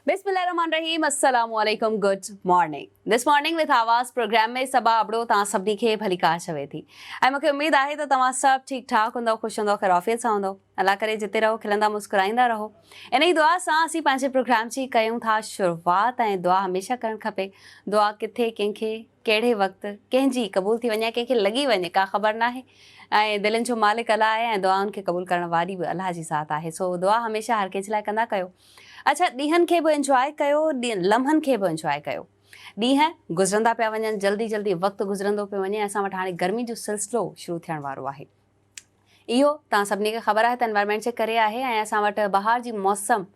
بسم الله الرحمن الرحيم السلام عليڪم good morning this morning with Awaz programme ۾ Saba Abro توهان سڀني کي ڀليڪار چوي ٿي ۽ مونکي اميد آهي ته توهان سڀ ٺيڪ ٺاڪ هوندؤ خوش هوندؤ خير عافيت سان هوندؤ الله ڪري جتي رهو کلندا مسڪرائيندا رهو ان ئي دعا سان اسين پنهنجي پروگرام جي ڪيون ٿا شروعات ۽ دعا هميشه ڪرڻ کپي دعا ڪٿي ڪنهن کي ڪهڙي وقت ڪنهن جي قبول ٿي وڃي ۽ ڪنهن کي لڳي وڃي ڪا خبر ناهي ۽ دلين جو مالڪ الله آهي ۽ دعائن کي قبول ڪرڻ واري به الله جي ذات آهي سو دعا هميشه هر ڪنهن جي لاء ڪندا ڪيو اڇا ڏينهن کي به انجواء ڪيو لمحن کي به انجواء ڪيو ڏينهن گذرندا پيا وڃن جلدي جلدي وقت گذرندو پيو وڃي اسان وٽ هاڻي گرمي جو سلسلو شروع ٿيڻ وارو آهي اهو توهان سڀني کي خبر آهي ته انوائرمينٽ جي ڪري آهي ۽ اسان وٽ بهار جي موسم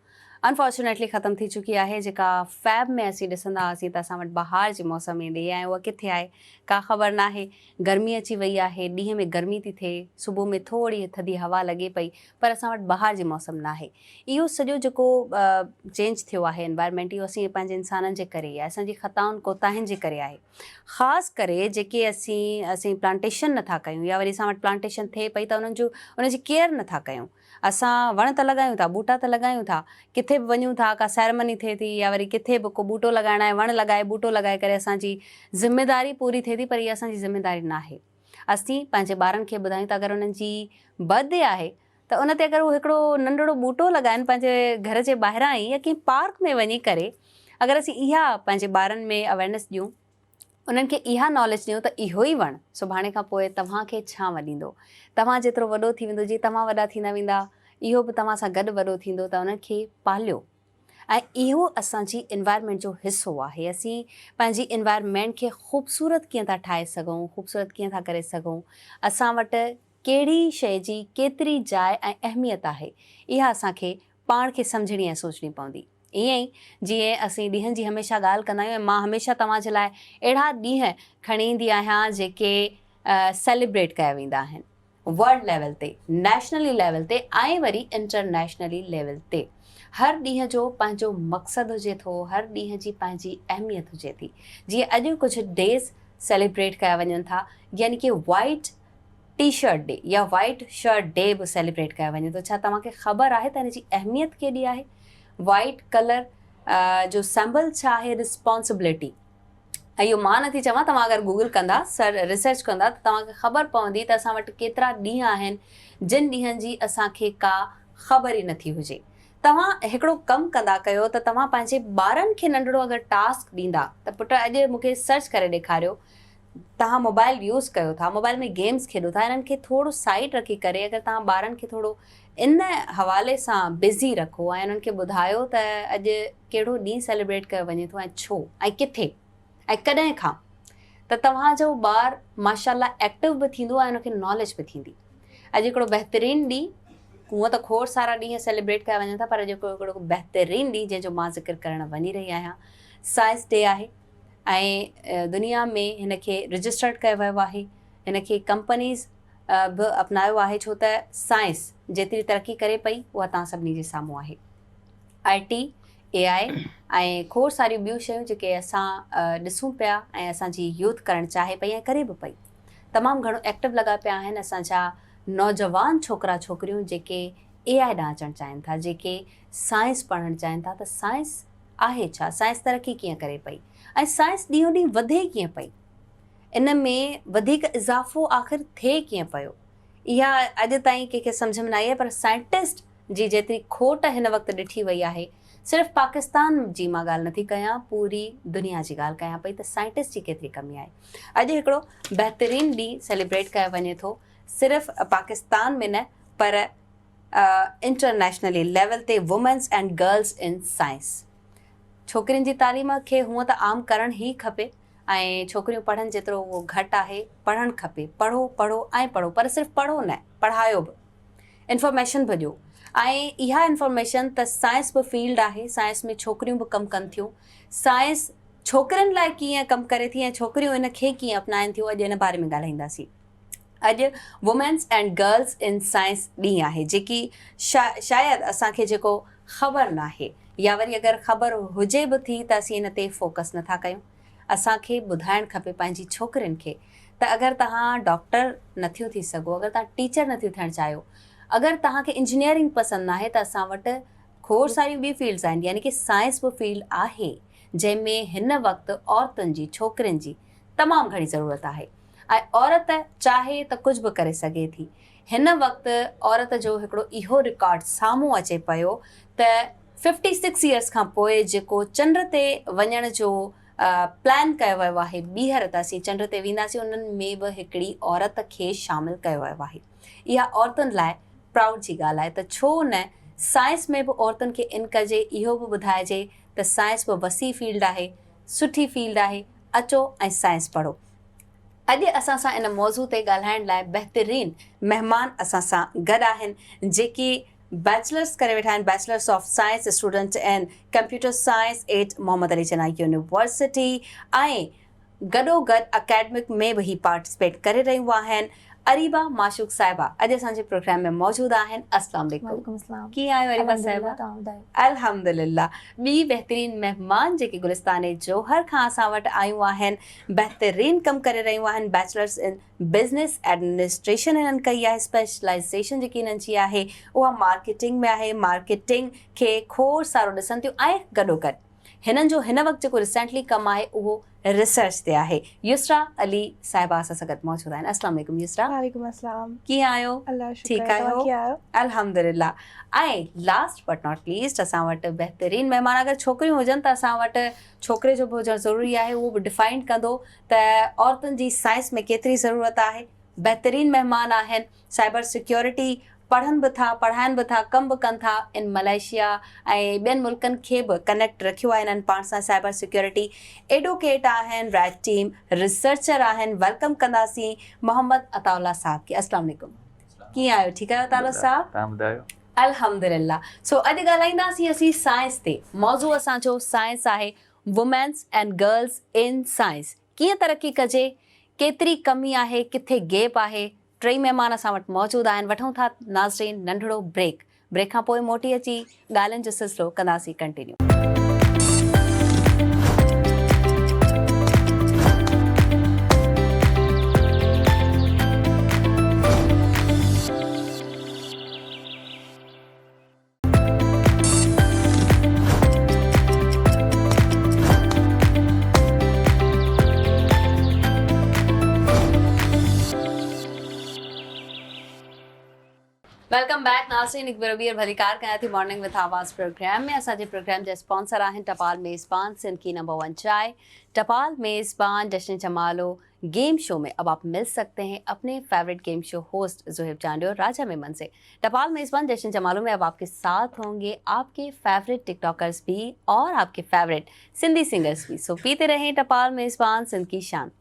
انفارچونيٽلي ختم ٿي چڪي آهي جيڪا فيب ۾ اسين ڏسندا هئاسين ته اسان وٽ بهار جي موسم ايندي ۽ اها ڪٿي آهي ڪا خبر ناهي گرمي اچي وئي آهي ڏينهن ۾ گرمي ٿي ٿئي صبح ۾ ٿوري ٿڌي هوا لڳي پئي پر اسان وٽ بهار جي موسم ناهي اهو سڄو جيڪو چينج ٿيو آهي انوائرمينٽ اهو اسين پنهنجي انسانن جي ڪري آهي اسان جي خطائن ڪوتاهين جي ڪري آهي خاص ڪري جيڪي اسين اسين پلانٽيشن نٿا ڪيون يا وري اسان وٽ پلانٽيشن ٿئي پئي ته انهن جو ان جي ڪيئر نٿا ڪيون اسان وڻ ته لڳايون ٿا ٻوٽا ته لڳايون ٿا ڪٿي به وڃون ٿا ڪا سيرمني ٿئي ٿي يا وري ڪٿي به ڪو ٻوٽو لڳائڻ آهي وڻ لڳائي ٻوٽو لڳائي ڪري اسان جي ذميداري پوري ٿئي ٿي پر اها اسان جي ذميداري ناهي اسين پنهنجي ٻارن کي ٻڌايون ته اگر انهن جي برٿ ڊي آهي ته ان تي اگر هو هڪڙو ننڍڙو ٻوٽو لڳائن پنهنجي گهر جي ٻاهران ئي يا ڪنهن پارڪ ۾ وڃي ڪري اگر اسين اها پنهنجي ٻارن ۾ اويرنيس ڏيون انهن کي اها ناليج ڏيون ته اهو ئي وڻ سڀاڻي کان پوء توهان کي ڇانو ڏيندو توهان جيترو وڏو ٿي ويندو جيئن توهان وڏا ٿيندا ويندا اهو به توهان سان گڏ وڏو ٿيندو ته انهن کي پاليو ۽ اهو اسان جي انوائرمينٽ جو حصو آهي اسين پنهنجي انوائرمينٽ کي خوبصورت ڪيئن ٿا ٺاهي سگهون خوبصورت ڪيئن ٿا ڪري سگهون اسان وٽ ڪهڙي شيء جي ڪيتري جاء ۽ اهميت آهي، اها اسان کي پاڻ کي سمجهڻي ۽ سوچڻي پوندي. ائين ئي جيئن اسين ڏينهن جي هميشه ڳالهه ڪندا آهيون ۽ مان هميشه توهان جي لاء اهڙا ڏينهن کڻي ايندي آهيان جيڪي سيليبريٽ ڪيا ويندا آهن ورلڊ ليول تي، نيشنلي ليول تي ۽ وري انٽرنيشنلي ليول تي. هر ڏينهن جو پنهنجو مقصد هجي ٿو، هر ڏينهن جي پنهنجي اهميت هجي ٿي. جيئن اڄ ڪجهه ڊيز سيليبريٽ ڪيا وڃن ٿا يعني ڪي وائيٽ ٽي شرٽ ڊي يا وائيٽ شرٽ ڊي به سيليبريٽ ڪيو وڃي ٿو ڇا توهان کي خبر آهي ته ان جي اهميت ڪيڏي آهي وائيٽ ڪلر جو سمبل ڇا آهي رسپانسبلٽي ۽ اهو مان نٿي چوان توهان اگر گوگل ڪندا سر ريسرچ ڪندا ته توهان کي خبر پوندي ته اسان وٽ ڪيترا ڏينهن آهن جن ڏينهن جي اسان کي ڪا خبر ئي نٿي هجي توهان هڪڙو ڪم ڪندا ڪيو ته توهان پنهنجي ٻارن کي ننڍڙو اگر ٽاسڪ ڏيندا ته پٽ اڄ مون کي سرچ ڪري ڏيکاريو توهان موبائل يوز ڪيو ٿا موبائل ۾ گيمز کيڏو ٿا انهن کي ٿورو سائيڊ رکي ڪري اگر توهان ٻارن کي ٿورو ان حوالي سان بزي رکو ۽ انهن کي ٻڌايو ته اڄ ڪهڙو ڏينهن سيليبريٽ ڪيو وڃي ٿو ۽ ڇو ۽ ڪٿي ۽ ڪڏهن کان ته توهان جو ٻار ماشاء الله ايڪٽو به ٿيندو ۽ ان کي ناليج به ٿيندي اڄ هڪڙو بهترين ڏينهن هونء ته کوڙ سارا ڏينهن سيليبريٽ ڪيا وڃن ٿا پر اڄ هڪڙو بهترين ڏينهن جنهن جو مان ذڪر ڪرڻ وڃي رهي آهيان سائنس ڊي آهي ۽ دنيا ۾ هن کي رجسٽرڊ ڪيو ويو آهي هن کي ڪمپنيز به اپنايو آهي ڇو ته سائنس جيتري ترقي ڪري پئي اها توهان سڀني جي سامهون آهي آء ٽي اي آء ۽ کوڙ ساريون ٻيون شيون جيڪي اسان ڏسون پيا ۽ اسان جي يوٿ ڪرڻ چاهي پئي ۽ ڪري به پئي تمام گهڻو ايڪٽو لڳا پيا آهن اسان جا نوجوان ڇوڪرا ڇوڪريون جيڪي اي آء ڏانهن اچڻ چاهين ٿا جيڪي سائنس پڙهڻ چاهين ٿا ته سائنس آهي ڇا؟ سائنس ترقي ڪيئن ڪري پئي ۽ سائنس ڏينهون ڏينهن وڌي ڪيئن پئي؟ ان ۾ وڌيڪ اضافو آخر ٿئي ڪيئن پيو؟ اها اڄ تائين ڪنهن کي سمجهه ۾ نه آئي آهي پر سائنٽسٽ جي جيتري کوٽ هن وقت ڏٺي وئي آهي صرف پاڪستان جي مان ڳالهه نٿي ڪيان پوري دنيا جي ڳالهه ڪيان پئي ته سائنٽسٽ جي ڪيتري ڪمي آهي. اڄ هڪڙو بهترين ڏينهن سيليبريٽ ڪيو وڃي ٿو صرف پاڪستان ۾ نه پر انٽرنيشنلي ليول تي womens and girls in science ڇوڪرين جي تعليم کي هونء ته عام ڪرڻ ئي کپي ۽ ڇوڪريون پڙهن جيترو اهو گهٽ آهي پڙهڻ کپي پڙهو پڙهو ۽ پڙهو پر صرف پڙهو نه پڙهايو به انفارميشن به ڏيو ۽ اها انفارميشن ته سائنس به فيلڊ آهي سائنس ۾ ڇوڪريون به ڪم ڪن ٿيون سائنس ڇوڪرين لاء ڪيئن ڪم ڪري ٿي ۽ ڇوڪريون ان کي ڪيئن اپنائن ٿيون اڄ ان باري ۾ ڳالهائينداسين. اڄ womens and girls in science ڏينهن آهي جيڪي شايد اسان کي جيڪو خبر ناهي يا وري اگر خبر هجي به ٿي ته اسين ان تي فوڪس نٿا ڪيون اسان کي ٻڌائڻ کپي پنهنجي ڇوڪرين کي ته اگر توهان ڊاڪٽر نٿيون ٿي سگهو اگر توهان ٽيچر نٿيون ٿيڻ چاهيو اگر توهان کي انجنيئرنگ پسند ناهي ته اسان وٽ کوڙ ساريون ٻيون فيلڊز آهن يعني ڪي سائنس به فيلڊ آهي جنهن ۾ هن وقت عورتن جي ڇوڪرين جي تمام گهڻي ضرورت آهي ۽ عورت چاهي ته ڪجهه به ڪري سگهي ٿي. هن وقت عورت جو هڪڙو اهو رڪارڊ سامهون اچي پيو ته ففٽي سڪس ايئرس کان پوء جيڪو چنڊ تي وڃڻ جو پلان ڪيو ويو آهي ٻيهر ته اسين چنڊ تي وينداسين انهن ۾ به هڪڙي عورت کي شامل ڪيو ويو آهي. اها عورتن لاء پرائوڊ جي ڳالهه آهي ته ڇو نه سائنس ۾ به عورتن کي ان ڪجي اهو به ٻڌائجي ته سائنس به وسيع فيلڊ آهي سٺي فيلڊ آهي اچو ۽ سائنس پڙهو. اڄ اسان سان ان موضوع تي ڳالهائڻ لاء بهترين مهمان اسان سان گڏ آهن جيڪي بيچلرس ڪري ويٺا آهن bachelors of science student in computer science at Muhammad Ali Jinnah university ۽ گڏو گڏ اڪيڊمڪ ۾ به هي پارٽيسپيٽ ڪري رهيون آهن اريبا معشوق صاحبه اڄ اسان جي پروگرام ۾ موجود آهن السلام عليڪم وعليڪم السلام ڪيئن آهيو اريبا صاحبه الحمدلله ٻي بهترين مهمان جيڪي گلستان جوهر کان اسان وٽ آيون آهن بهترين ڪم ڪري رهيون آهن بيچلرس ان بزنس ايڊمنسٽريشن هنن ڪئي آهي اسپيشلائيزيشن جيڪي هنن جي آهي اها مارڪيٽنگ ۾ آهي مارڪيٽنگ کي کوڙ سارو ڏسن ٿيون ۽ گڏو گڏ هنن جو هن وقت جيڪو ريسينٽلي ڪم آهي اهو ريسرچ تي آهي. يسرا علي صاحبه اسان سان گڏ موجود آهن. السلام عليڪم يسرا. وعليڪم السلام. ڪيئن آهيو؟ الله جو شڪر آهي توهان ڪيئن آهيو؟ الحمدلله. ۽ لاسٽ بٽ not least اسان وٽ بهترين مهمان اگر ڇوڪريون هجن ته اسان وٽ ڇوڪري جو به هجڻ ضروري آهي اهو به ڊفائنڊ ڪندو ته عورتن جي سائنس ۾ ڪيتري ضرورت آهي. بهترين مهمان آهن. سائبر سيڪيورٽي پڙهن به ٿا پڙهائن به ٿا ڪم به ڪن ٿا ان ملائيشيا ۽ ٻين ملڪن کي به ڪنيڪٽ رکيو آهي انهن پاڻ سان سائبر سيڪيورٽي ايڊوڪيٽ آهن رائٽ ٽيم ريسرچر آهن welcome ڪنداسين محمد عطاء الله صاحب کي السلام عليڪم ڪيئن آهيو ٺيڪ آهيو عطاء الله صاحب تهان ٻڌايو الحمدلله سو اڄ ڳالهائينداسين اسين سائنس تي موضوع اسان جو سائنس آهي womens and girls in science ڪيئن ترقي ڪجي، ڪيتري ڪمي آهي، ڪٿي گيپ آهي، ٽئي مهمان اسان وٽ موجود آهن، وٺون ٿا ناظرين ننڍڙو بريڪ، بريڪ کان پوء موٽي اچي ڳالهين جو سلسلو ڪنداسين ڪنٽينيو. Welcome back ناظرين هڪ ڀيرو ٻيهر ڀليڪار ڪيان ٿي مارننگ وٿ آواز پروگرام ۾ اسان جي پروگرام جا اسپانسر آهن ٽپال ميزبان سنڌ ڪي نمبر 1 چائي ٽپال ميزبان جشن جمالو گيم شو ۾ اب آپ مل سڪتي هين اپني favourite game show host Zohaib Chandio Raja Memon سي ٽپال ميزبان جشن جمالو ۾ اب آپ ڪي ساٿ هونگي آپ ڪي فيورٽ ٽڪ ٽاڪرز ڀي اور آپ ڪي فيورٽ سنڌي سنگرز ڀي سو پيتي رهين ٽپال ميزبان سنڌ ڪي شان.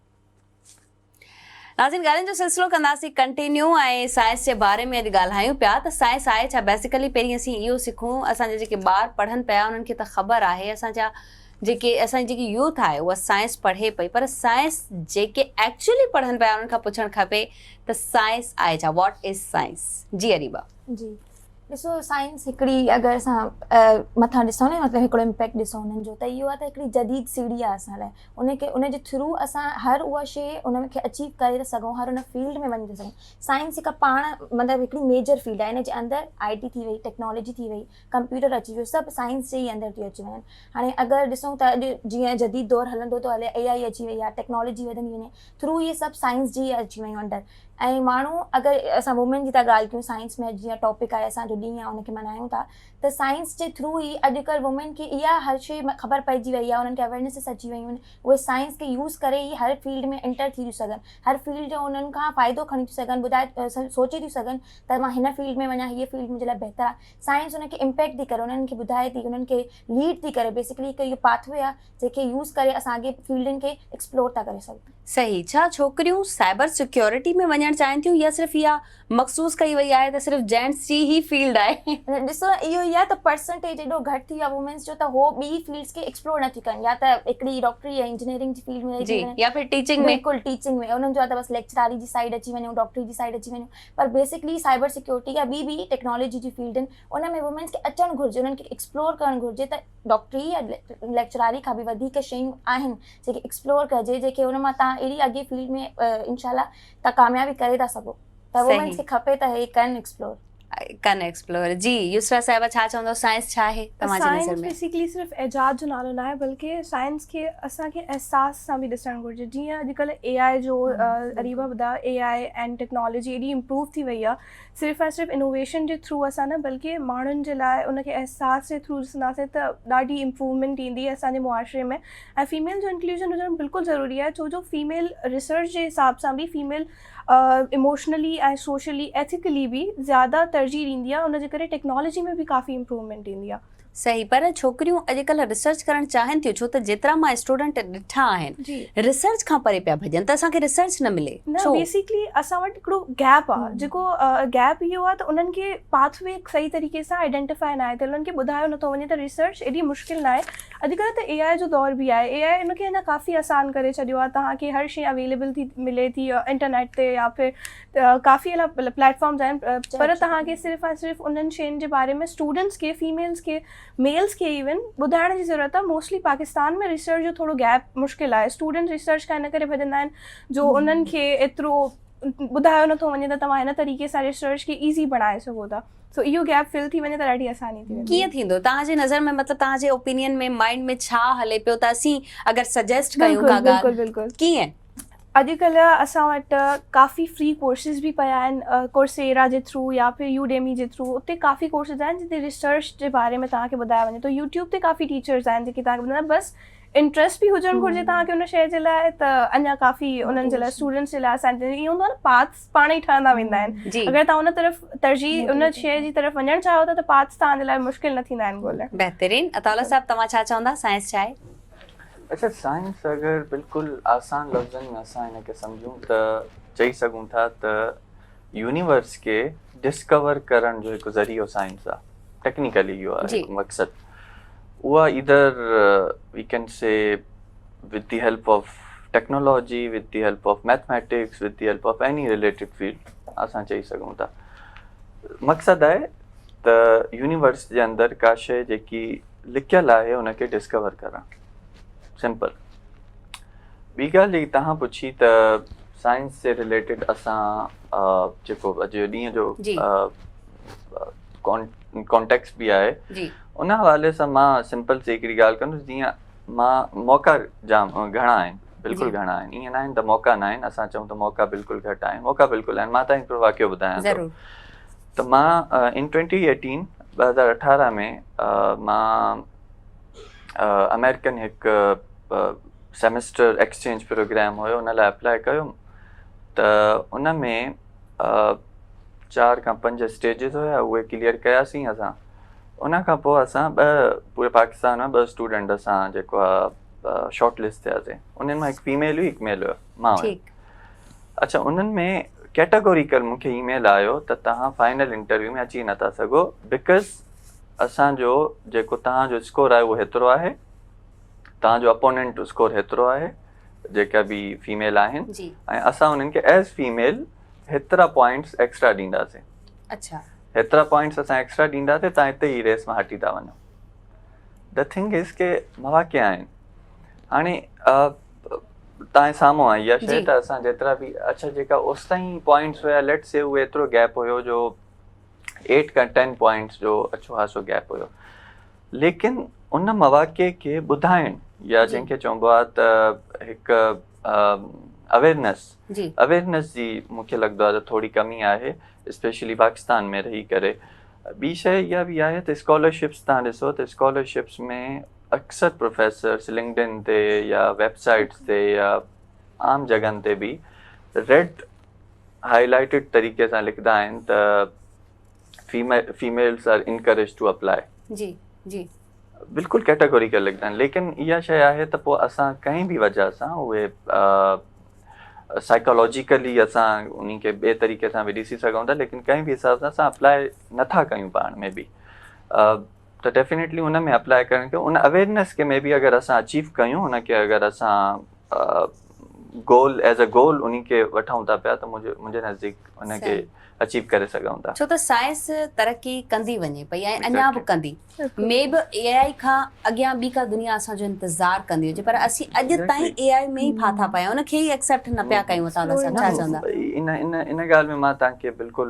ناظرين ڳالهين جو سلسلو ڪنداسين ڪنٽينيو ۽ سائنس جي باري ۾ اڄ ڳالهايون پيا ته سائنس آهي ڇا بيسيڪلي پهرين اسين اهو سکون اسان جا جيڪي ٻار پڙهن پيا انهن کي ته خبر آهي اسان جا جيڪي اسان جي جيڪي يوٿ آهي اها سائنس پڙهي پئي پر سائنس جيڪي ايڪچولي پڙهن پيا انهن کان پڇڻ کپي ته سائنس آهي ڇا what is science جي اريبا. جي ڏسو سائنس هڪڙي اگر اسان مٿان ڏسون نه مطلب هڪڙو امپيڪٽ ڏسون انهن جو ته اهو آهي ته هڪڙي جديد سيڙهي آهي اسان لاء ان کي ان جي ٿرو اسان هر اها شي ان کي اچيو ڪري ٿا سگهون هر ان فيلڊ ۾ وڃي ٿا سگهون سائنس هڪ پاڻ مطلب هڪڙي ميجر فيلڊ آهي ان جي اندر آء ٽي ٿي وئي ٽيڪنالاجي ٿي وئي ڪمپيوٽر اچي ويو سڀ سائنس جي ئي اندر ٿي اچي وڃن هاڻي اگر ڏسون ته اڄ جيئن جديد دور هلندو ٿو هلي اي آئي اچي وئي آهي ٽيڪنالاجي وڌندي وڃي ٿرو اهي سڀ سائنس جي ئي اچي ويون انڊر ۽ ماڻهو اگر اسان وومين جي ٿا ڳالهه ڪيون سائنس ۾ اڄ جيئن ٽاپڪ آهي اسان جو ڏينهن آهي ان کي ملهايون ٿا ته سائنس جي ٿرو ئي اڄڪلهه وومين کي اها هر شي خبر پئجي وئي آهي انهن کي اويرنيسز اچي ويون آهن اهي سائنس کي يوز ڪري ئي هر فيلڊ ۾ انٽر ٿي ٿيون سگهن هر فيلڊ جو انهن کان فائدو کڻي ٿيون سگهن ٻڌائي سوچي ٿيون سگهن ته مان هن فيلڊ ۾ وڃان هيء فيلڊ منهنجي لاء بهتر آهي سائنس ان کي امپيڪٽ ٿي ڪري انهن کي ٻڌائي ٿي انهن کي ليڊ ٿي ڪري بيسڪلي هڪ اهو پاٿ وي آهي جنهن کي يوز ڪري اسان اڳي فيلڊن کي ايڪسپلور ٿا ڪري سگهون. صحيح ڇا ڇوڪريون سائبر سيڪيورٽي ۾ وڃڻ چاهين ٿيون يا صرف اها مخصوص ڪئي وئي آهي ته صرف جينٽس جي هي فيلڊ آهي. ڏسو نه اهو ئي آهي ته پرسنٽيج ايڏو گهٽ ٿي ويو آهي وومينس جو ته هو ٻي فيلڊس کي ايڪسپلور نه ٿيون ڪن يا ته هڪڙي ڊاڪٽري يا انجنيئرنگ جي فيلڊ ۾ رهجي جي وڃن يا ڦر ٽيچنگ ۾. بلڪل ٽيچنگ ۾ انهن جو آهي ته بس ليڪچراري جي سائيڊ اچي وڃون ڊاڪٽري جي سائيڊ اچي وڃون پر بيسڪلي سائبر سيڪيورٽي يا ٻي به ٽيڪنالاجي جي فيلڊ آهن ان ۾ وومينس کي اچڻ گهرجي انهن کي ايڪسپلور ڪرڻ گهرجي ته ڊاڪٽري يا ليڪچراري کان به وڌيڪ شيون آهن جيڪي ايڪسپلور ڪجي جيڪي ان مان تان اهڙي اڳي فيلڊ ۾ انشاء الله تان ڪاميابي ڪري ٿا سگهو ته وومينس کي کپي ته هي ڪن ايڪسپلور. ڪن ايڪسپلور. جي يسرا صاحبه ڇا چوندو سائنس ڇا آهي توهان جي نظر سائنس ۾؟ بيسيڪلي صرف ايجاد جو نالو ناهي بلڪه سائنس کي اسان کي احساس سان به ڏسڻ گهرجي جيئن اڄڪلهه اي آء جو اريبا ٻڌايو اي I ۽ technology ايڏي امپروو ٿي وئي آهي صرف ۽ صرف انوويشن جي ٿرو اسان نه بلڪه ماڻهن جي لاء ان کي احساس جي ٿرو ڏسنداسين ته ڏاڍي امپروومينٽ ايندي اسان جي معاشري ۾ ۽ فيميل جو انڪلوزن هجڻ بلڪل ضروري آهي ڇو جو فيميل ريسرچ جي حساب سان به فيميل ايموشنلي ۽ سوشلي ايٿيڪلي به زياده ترجيح ڏيندي آهي ان جي ڪري ٽيڪنالاجي ۾ به ڪافي امپروومينٽ ايندي آهي. صحيح پر ڇوڪريون اڄڪلهه ريسرچ ڪرڻ چاهين ٿيون ڇو ته جيترا مان اسٽوڊنٽ ڏٺا آهن ريسرچ کان پري پيا ڀڄن ته اسان کي ريسرچ نه ملي نه ڇو؟ بيسيڪلي اسان وٽ هڪڙو گيپ آهي جيڪو گيپ اهو آهي ته انهن کي پاٿ وي صحيح طريقي سان آئيڊينٽيفائي ناهي ٿيل انهن کي ٻڌايو نٿو وڃي ته ريسرچ ايڏي مشڪل ناهي اڄڪلهه ته اي آء جو دور به آهي اي آء ان کي اڃا ڪافي آسان ڪري ڇڏيو آهي توهان کي هر شي اويليبل ٿي ملي ٿي انٽرنيٽ تي يا ڦر ڪافي اهڙا پليٽ فارمز آهن پر توهان کي صرف ۽ صرف انهن شين جي باري ۾ اسٽوڊنٽس کي فيميلز کي ميلز کي ايون ٻڌائڻ جي ضرورت آهي موسٽلي پاڪستان ۾ ريسرچ جو ٿورو گيپ مشڪل آهي اسٽوڊنٽس ريسرچ کان ان ڪري ڀڄندا آهن جو انهن کي ايترو ٻڌايو نٿو وڃي ته توهان هن طريقي سان ريسرچ کي ايزي بڻائي سگهو ٿا سو اهو گيپ فل ٿي وڃي ته ڏاڍي آساني ٿي ويندي. ڪيئن ٿيندو توهان جي نظر ۾ مطلب توهان جي اوپينين ۾ مائنڊ ۾ ڇا هلي پيو ته اسين اگر سجيسٽ ڪيون ڪا ڳالهه بلڪل ڪيئن؟ اڄڪلهه اسان وٽ ڪافي فري ڪورسز به پيا آهن ڪورسيرا جي ٿرو يا ڦر يوڊيمي جي ٿرو اتي ڪافي ڪورسز آهن جتي ريسرچ جي باري ۾ توهان کي ٻڌايو وڃي ٿو يوٽيوب تي ڪافي ٽيچرز آهن جيڪي توهان کي ٻڌائيندا بس انٽريسٽ به هجڻ گهرجي توهان کي ان شيء جي لاء ته اڃا ڪافي انهن جي لاء اسٽوڊنٽس جي لاء اسان ائين هوندو آهي نه پاٿس پاڻ ئي ٺهندا ويندا آهن اگر توهان ان طرف ترجيح ان شيء جي طرف وڃڻ چاهيو ٿا ته پاٿس توهان جي لاء مشڪل نه ٿيندا آهن ڳولڻ. بهترين عطاء الله صاحب توهان ڇا چوندا سائنس ڇا آهي؟ اڇا سائنس اگر بلڪل آسان لفظن ۾ اسان ان کي سمجهون ته چئي سگهون ٿا ته يونيورس کي ڊسڪور ڪرڻ جو هڪ ذريعو سائنس آهي ٽيڪنيڪلي اهو آهي هڪ مقصد اها either we can see with the help of technology with the help of mathematics with the help of any related field اسان چئي سگهون ٿا مقصد آهي ته يونيورس جي اندر ڪا شيء جيڪي لڪيل آهي ان کي ڊسڪور ڪرڻ سمپل ٻي ڳالهه جيڪي توهان پڇي ته سائنس جي رليٽيڊ اسان جيڪو اڄ جو ڏينهن جو ڪانٽيڪسٽ به آهي ان حوالي سان مان سمپل سي هڪڙي ڳالهه ڪندس جيئن مان موقعا جام گهڻا آهن بلڪل گهڻا آهن ائين نه آهن ته موقعا نه آهن اسان چئون ته موقعا بلڪل گهٽ آهن موقعا بلڪل آهن مان تان هڪڙو واقعو ٻڌايان ٿو ته مان ان 2018 2018 ۾ مان آمريڪن هڪ سيمسٽر ايڪسچينج پروگرام هيو ان لاء اپلاء ڪيم ته ان ۾ چار کان پنج اسٽيجز هيا اهي ڪليئر ڪياسين اسان ان کان پوء اسان ٻه پوري پاڪستان ۾ ٻه اسٽوڊنٽ اسان جيڪو آهي شارٽ لسٽ ٿياسين انهن مان هڪ فيميل هئي هڪ ميل هيو مان هيم اڇا انهن ۾ ڪيٽاگوريڪل مون کي اي ميل آيو ته توهان فائنل انٽرويو ۾ اچي نٿا سگهو because اسان جو جيڪو توهان جو اسڪور آهي اهو هيترو آهي توهان جو اپوننٽ اسڪور هيترو آهي جيڪا به فيميل آهن ۽ اسان انهن کي ايز فيميل هيترا پوائنٽس ايڪسٽرا ڏينداسين اڇا هيترا پوائنٽس اسان ايڪسٽرا ڏينداسين توهان هتي ئي ريس مان هٽي ٿا وڃو the thing از ڪي مواقع آهن هاڻي تان سامهون آئي اها شيء ته اسان جيترا به اڇا جيڪا اوستائين پوائنٽس هيا ليٽ سي اهي ايترو گيپ هيو جو ايٽ کان ٽين پوائنٽس جو اڇو خاصو گيپ هيو ليڪن ان مواقعي کي ٻڌائڻ يا جنهن کي چئبو آهي ته هڪ اويرنس اويرنس جي مون کي لڳندو آهي ته ٿوري ڪمي آهي اسپيشلي پاڪستان ۾ رهي ڪري ٻي شيء اها به آهي ته اسڪالرشپس تان ڏسو ته اسڪالرشپس ۾ اڪثر پروفيسرس لنڪڊ ان تي يا ويب سائيٽس تي يا عام جڳهن تي به ريڊ هائي لائيٽيڊ طريقي سان لکندا آهن ته females are encourage to apply. جي جي. بلڪل ڪيٽاگوريڪل لکندا آهن ليڪن اها شيء آهي ته پوء اسان ڪنهن به وجه سان اهي سائيڪالاجيڪلي اسان انهي کي ٻئي طريقي سان به ڏسي سگهون ٿا ليڪن ڪنهن به حساب سان اسان اپلاء نٿا ڪيون پاڻ ۾ به ته ڊيفينيٽلي ان ۾ اپلاء ڪرڻ کي ان اويرنيس کي مي بي اگر اسان اچيو ڪيون ان کي اگر اسان گول ايز اي گول انهي کي وٺون ٿا پيا ته منهنجي نزديڪ ان کي اچيو ڪري سگهون ٿا. ڇو ته سائنس ترقي ڪندي وڃي پئي ۽ اڃا به ڪندي. مي به اي آء کان اڳيان ٻي ڪا دنيا اسان جو انتظار ڪندي هجي پر اسين اڄ تائين اي آء ۾ ئي ڦاٿا پيا آهيون ان کي ئي ايڪسيپٽ نه پيا ڪيون. عطاء الله صاحب ڇا چوندا؟ ان ان ڳالهه ۾ مان توهان کي بلڪل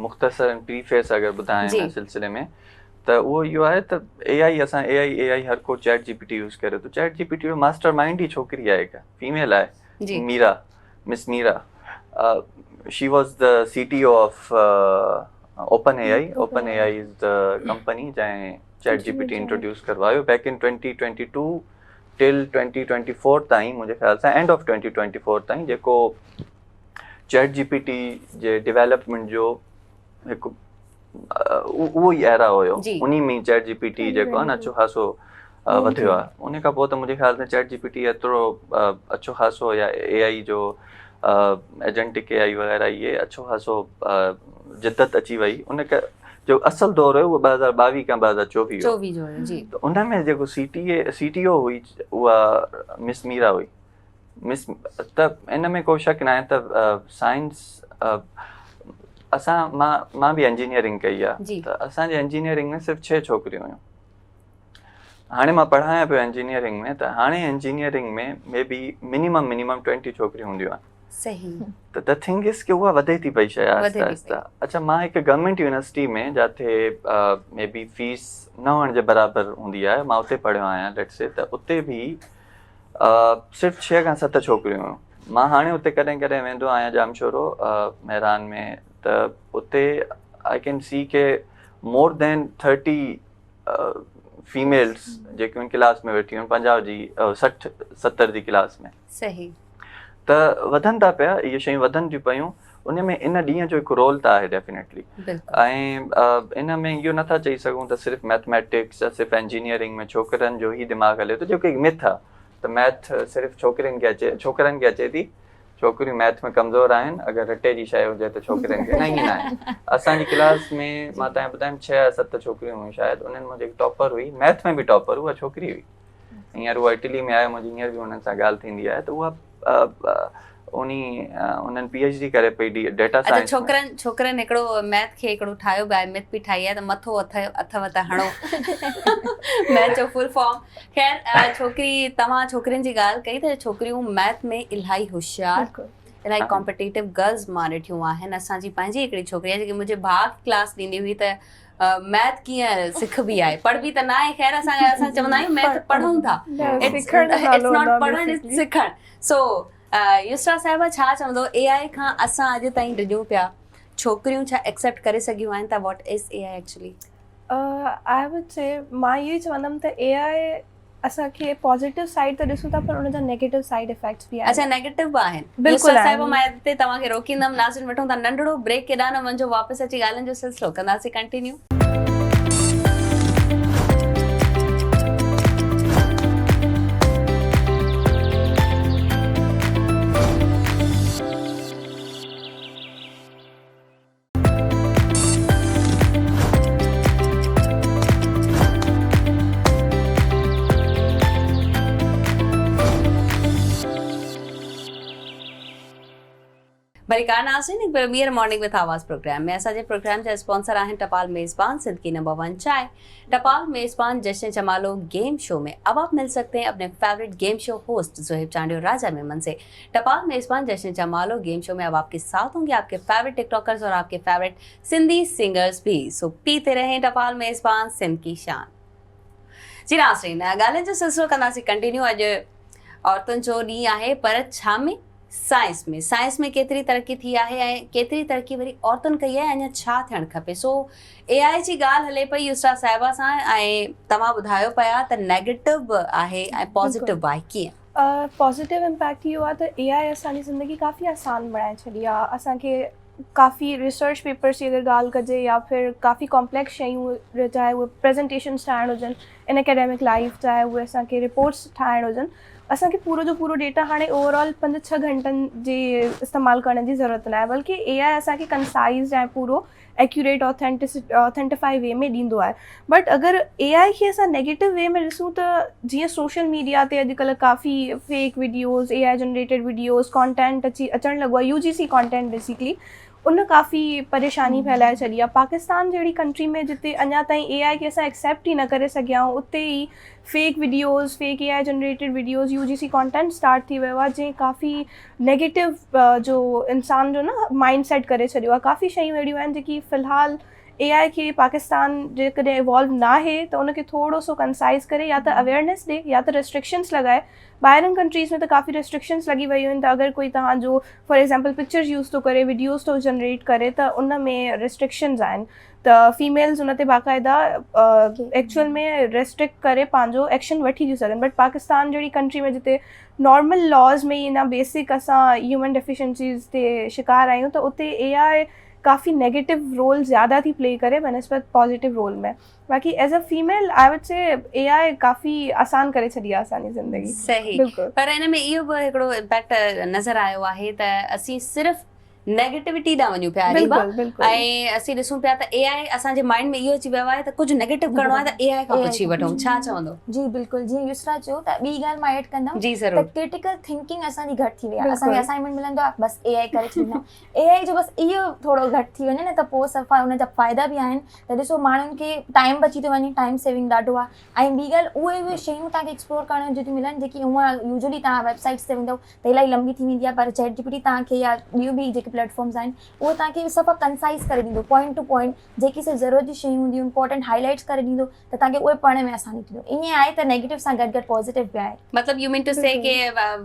مختصر پريفيس اگر ٻڌايان ان سلسلي ۾ ته اهو اهو آهي ته اي آئي اسان اي آئي اي آئي هر ڪو چيٽ جي پي ٽي يوز ڪري ٿو چيٽ جي پي ٽي جو ماسٽر مائنڊ ئي ڇوڪري آهي هڪ فيميل آهي Mira miss Mira she was the C T O of open A I open A I is the company جنهن chat G P T introduce ڪروايو back in 2022 till 2024 تائين منهنجي خيال سان اينڊ آف 2024 تائين جيڪو چيٽ جي پي ٽي جي ڊيولپمينٽ جو هڪ اهو ئي ايرا هيو انهي ۾ چيٽ جي پي ٽي جيڪو آهي نه اڇو خاصو وڌيو آهي ان کان پوء ته منهنجي خيال ۾ چيٽ جي پي ٽي ايترو اڇو خاصو يا اي آئي جو ايجنٽڪ اي آئي وغيره اهي اڇو خاصو جدت اچي وئي ان جو اصل دور هيو اهو 2022 کان 2024 هو جي ته ان ۾ جيڪو سي ٽي اي سي ٽي او هئي اها مس ميرا هئي مس ته ان ۾ ڪو شڪ ناهي ته سائنس اسان مان مان به انجنيئرنگ ڪئي آهي ته اسان جي انجنيئرنگ ۾ صرف ڇهه ڇوڪريون هيون هاڻي مان پڙهايان پيو انجنيئرنگ ۾ ته هاڻي engineering ۾ may be minimum minimum 20 ڇوڪريون هونديون آهن صحيح ته the thing از ڪي اها وڌي ٿي پئي شيء آهستي آهستي اڇا مان هڪ گورنمينٽ يونيورسٽي ۾ جاٿي مي بي فيس نه هئڻ جي برابر هوندي آهي مان اتي پڙهيو آهيان let's سي ته اتي به صرف ڇهه کان ست ڇوڪريون هيون. مان هاڻي اتي ڪڏهن ڪڏهن ويندو آهيان ڄامشورو مهران ۾ ته اتي I ڪين سي ڪي مور دين ٿرٽي فيميلز جيڪيون ڪلاس ۾ ويٺيون آهن 50 جي 60 70 جي ڪلاس ۾ صحيح ته وڌن ٿا پيا اهي شيون وڌن ٿيون پيون ان ۾ ان ڏينهن جو هڪ رول ته آهي ڊيفينيٽلي ۽ ان ۾ اهو نٿا چئي سگهون ته صرف ميٿميٽڪس يا صرف انجنيئرنگ ۾ ڇوڪرن جو ئي دماغ هلي ٿو جيڪو هڪ مٿ آهي ته ميٿ صرف ڇوڪرين کي اچي ڇوڪرن کي اچي ٿي ڇوڪريون ميٿ ۾ ڪمزور آهن اگر رٽي جي شيء هجي ته ڇوڪرين کي نه ائين ناهي اسان جي ڪلاس ۾ مان تنهن ٻڌايم ڇهه يا ست ڇوڪريون هيون شايد انهن مان جيڪي ٽاپر هئي ميٿ ۾ به ٽاپر اها ڇوڪري هئي هينئر اها اٽلي ۾ آهي منهنجي هينئر به انهن سان ڳالهه ٿيندي آهي ته اها انهي انهن پي ايڇ ڊي ڪري پئي ڊيٽا اچا سائنس ۾. ڇوڪرن ڇوڪرن هڪڙو ميٿ کي هڪڙو ٺاهيو به آهي ميٿ به ٺاهي آهي ته مٿو اٿ اٿو ته هڻو ميٿ جو فل فارم خير ڇوڪري توهان ڇوڪرين جي ڳالهه ڪئي ته ڇوڪريون ميٿ ۾ الاهي هوشيار الاهي ڪامپيٽيٽو گرلز مان ڏٺيون آهن اسان جي پنهنجي هڪڙي ڇوڪري آهي جيڪي منهنجي ڀاء کي ڪلاس ڏيندي هئي ته ميٿ ڪيئن سکبي آهي پڙهبي ته ناهي خير اسان اسان چوندا آهيون ميٿ پڙهون ٿا it's not پڙهڻ it's سکڻ سو يسرا صاحبه ڇا چوندو اي آء کان اسان اڄ تائين ڊڄون پيا ڇوڪريون ڇا ايڪسيپٽ ڪري سگهيون آهن ته what is A I actually I would say مان اهو ئي چوندم ته اي آء اسان کي پازيٽو سائيڊ ته ڏسون ٿا پر ان جا نيگيٽو سائيڊ افيڪٽس به آهن. اڇا نيگيٽو به آهن. بلڪل آهن. صاحب مان هتي توهان کي روڪيندم ناظرين وٺون ٿا ننڍڙو بريڪ ڪيڏانهن نه وڃجو واپس اچي ڳالهين جو سلسلو ڪنداسين ڪنٽينيو. ڀليڪار ناظرين هڪ ڀيرو ٻيهر مارننگ وٿ آواز پروگرام ۾ اسان جي پروگرام جا اسپانسر آهن ٽپال ميزبان سنڌ ڪي نمبر 1 چائي ٽپال ميزبان جشن جمالو گيم شو ۾ اب آپ مل سڪتي هين اپني favourite game show host Zohaib Chandio Raja Memon سي ٽپال ميزبان جشن جمالو گيم شو ۾ اب آپ ڪي ساٿ هونگي آپ ڪي فيورٽ ٽڪ ٽاڪرز اور آپ ڪي فيورٽ سنڌي سنگرز ڀي سو پيتي رهين ٽپال ميزبان سنڌ ڪي شان جي ناظرين ڳالهين جو سلسلو ڪنداسين ڪنٽينيو اڄ عورتن جو ڏينهن آهي پر ڇا ۾ سائنس ۾ سائنس ۾ ڪيتري ترقي ٿي آهي ۽ ڪيتري ترقي وري عورتن ڪئي آهي اڃا ڇا ٿيڻ کپي سو اي آء جي ڳالهه هلي پئي يسرا صاحبه سان ۽ توهان ٻڌايو پيا ته نيگيٽو به آهي ۽ پازيٽو به آهي ڪيئن؟ پازيٽو امپيڪٽ اهو آهي ته اي آء اسان جي زندگي ڪافي آسان بڻائي ڇڏي آهي اسان کي ڪافي ريسرچ پيپرس جي اگر ڳالهه ڪجي يا ڦر ڪافي ڪامپليڪس شيون چاهي اهي پريزنٽيشنس ٺاهڻ هجن ان اڪيڊمڪ لائف چاهي اهي اسان کي رپورٽس ٺاهڻ هجن اسان کي پورو جو پورو ڊيٽا هاڻي اوور آل پنج ڇهه گهنٽن جي استعمال ڪرڻ جي ضرورت ناهي بلڪه اي آء اسان کي ڪنسائز ۽ پورو ايڪيوريٽ آٿينٽيفائي وي ۾ ڏيندو آهي بٽ اگر اي آء کي اسان نيگيٽو وي ۾ ڏسون ته جيئن سوشل ميڊيا تي اڄڪلهه ڪافي fake videos A I generated videos content اچي اچڻ لڳو آهي يو جي سي ڪانٽينٽ بيسڪلي ان ڪافي پريشاني ڦهلائي ڇڏي آهي. پاڪستان جهڙي ڪنٽري ۾ جتي اڃا تائين اي آء کي اسان ايڪسيپٽ ئي نه ڪري سگهيا آهيون اتي ئي fake videos, fake A I generated videos, U G C content start ٿي ويو آهي جنهن ڪافي نيگيٽو جو انسان جو نه مائنڊ سيٽ ڪري ڇڏيو آهي. ڪافي شيون اهڙيون آهن جيڪي في الحال اي آء کي پاڪستان جيڪڏهن ايوالو ناهي ته ان کي ٿورو سو ڪنسائز ڪري يا ته اويئرنيس ڏي يا ته ريسٽرڪشنس لڳائي. ٻاهرين ڪنٽريز ۾ ته ڪافي ريسٽرڪشنس لڳي ويون آهن ته اگر ڪوئي توهان جو فار ايگزامپل پڪچرز يوز ٿو ڪري وڊيوز ٿو جنريٽ ڪري ته ان ۾ ريسٽرڪشنز آهن ته فيميلز ان تي باقاعده ايڪچوئل ۾ ريسٽرڪٽ ڪري پنهنجو ايڪشن وٺي ٿيون سگهن بٽ پاڪستان جهڙي ڪنٽري ۾ جتي نارمل لاز ۾ ئي اڃا بيسڪ اسان هيومن ڊيفيشنسيز تي شڪار آهيون ته اتي اي آء ڪافي نيگيٽو رول زياده ٿي پلي ڪري بنسبت پازيٽو رول ۾ باقي as a female I would say A I ڪافي آسان ڪري ڇڏي آهي اسان جي زندگي. صحيح پر ان ۾ اهو به هڪڙو امپيڪٽ نظر آيو آهي ته اسين صرف نيگيٽوٽي ڏانهن وڃون پيا اريبا ۽ اسين ڏسون پيا ته اي آء اسان جي مائنڊ ۾ اهو اچي ويو آهي ته ڪجهه نيگيٽو ڪرڻو آهي ته اي آء کان پڇي وٺون ڇا چوندو. جي بلڪل جيئن يسرا چيو ته ٻي ڳالهه مان ايڊ ڪندم ته ڪرٽيڪل ٿنڪنگ اسان جي گهٽ ٿي وئي آهي اسان کي اسائنمينٽ ملندو آهي بس اي آء ڪري ڇڏيندا آهيون اي آء جو بس اهو ٿورو گهٽ ٿي وڃي نه ته پوء صفا ان جا فائدا به آهن ته ڏسو ماڻهن کي ٽائيم بچي ٿو وڃي ٽائيم سيونگ ڏاڍو آهي ۽ ٻي ڳالهه اهي اهي شيون توهان کي ايڪسپلور ڪرڻ جون ٿيون ملن جيڪي هونء يوزلي توهان ويب سائيٽس تي ويندو ته الاهي لمبي ٿي ويندي آهي پر چيٽ جي پي ٽي توهان کي يا ٻيون به جيڪي پليٽ فارمز آهن اهي توهان کي صفا ڪنسائز ڪري ڏيندو پوائنٽ ٽو پوائنٽ جيڪي صرف ضرورت جون شيون هونديون امپورٽنٽ هائي لائيٽس ڪري ڏيندو ته توهان کي اهي پڙهڻ ۾ آساني ٿيندو ائين آهي ته نيگيٽو سان گڏ گڏ پازيٽو به آهي. مطلب you مين ٽو سي ڪي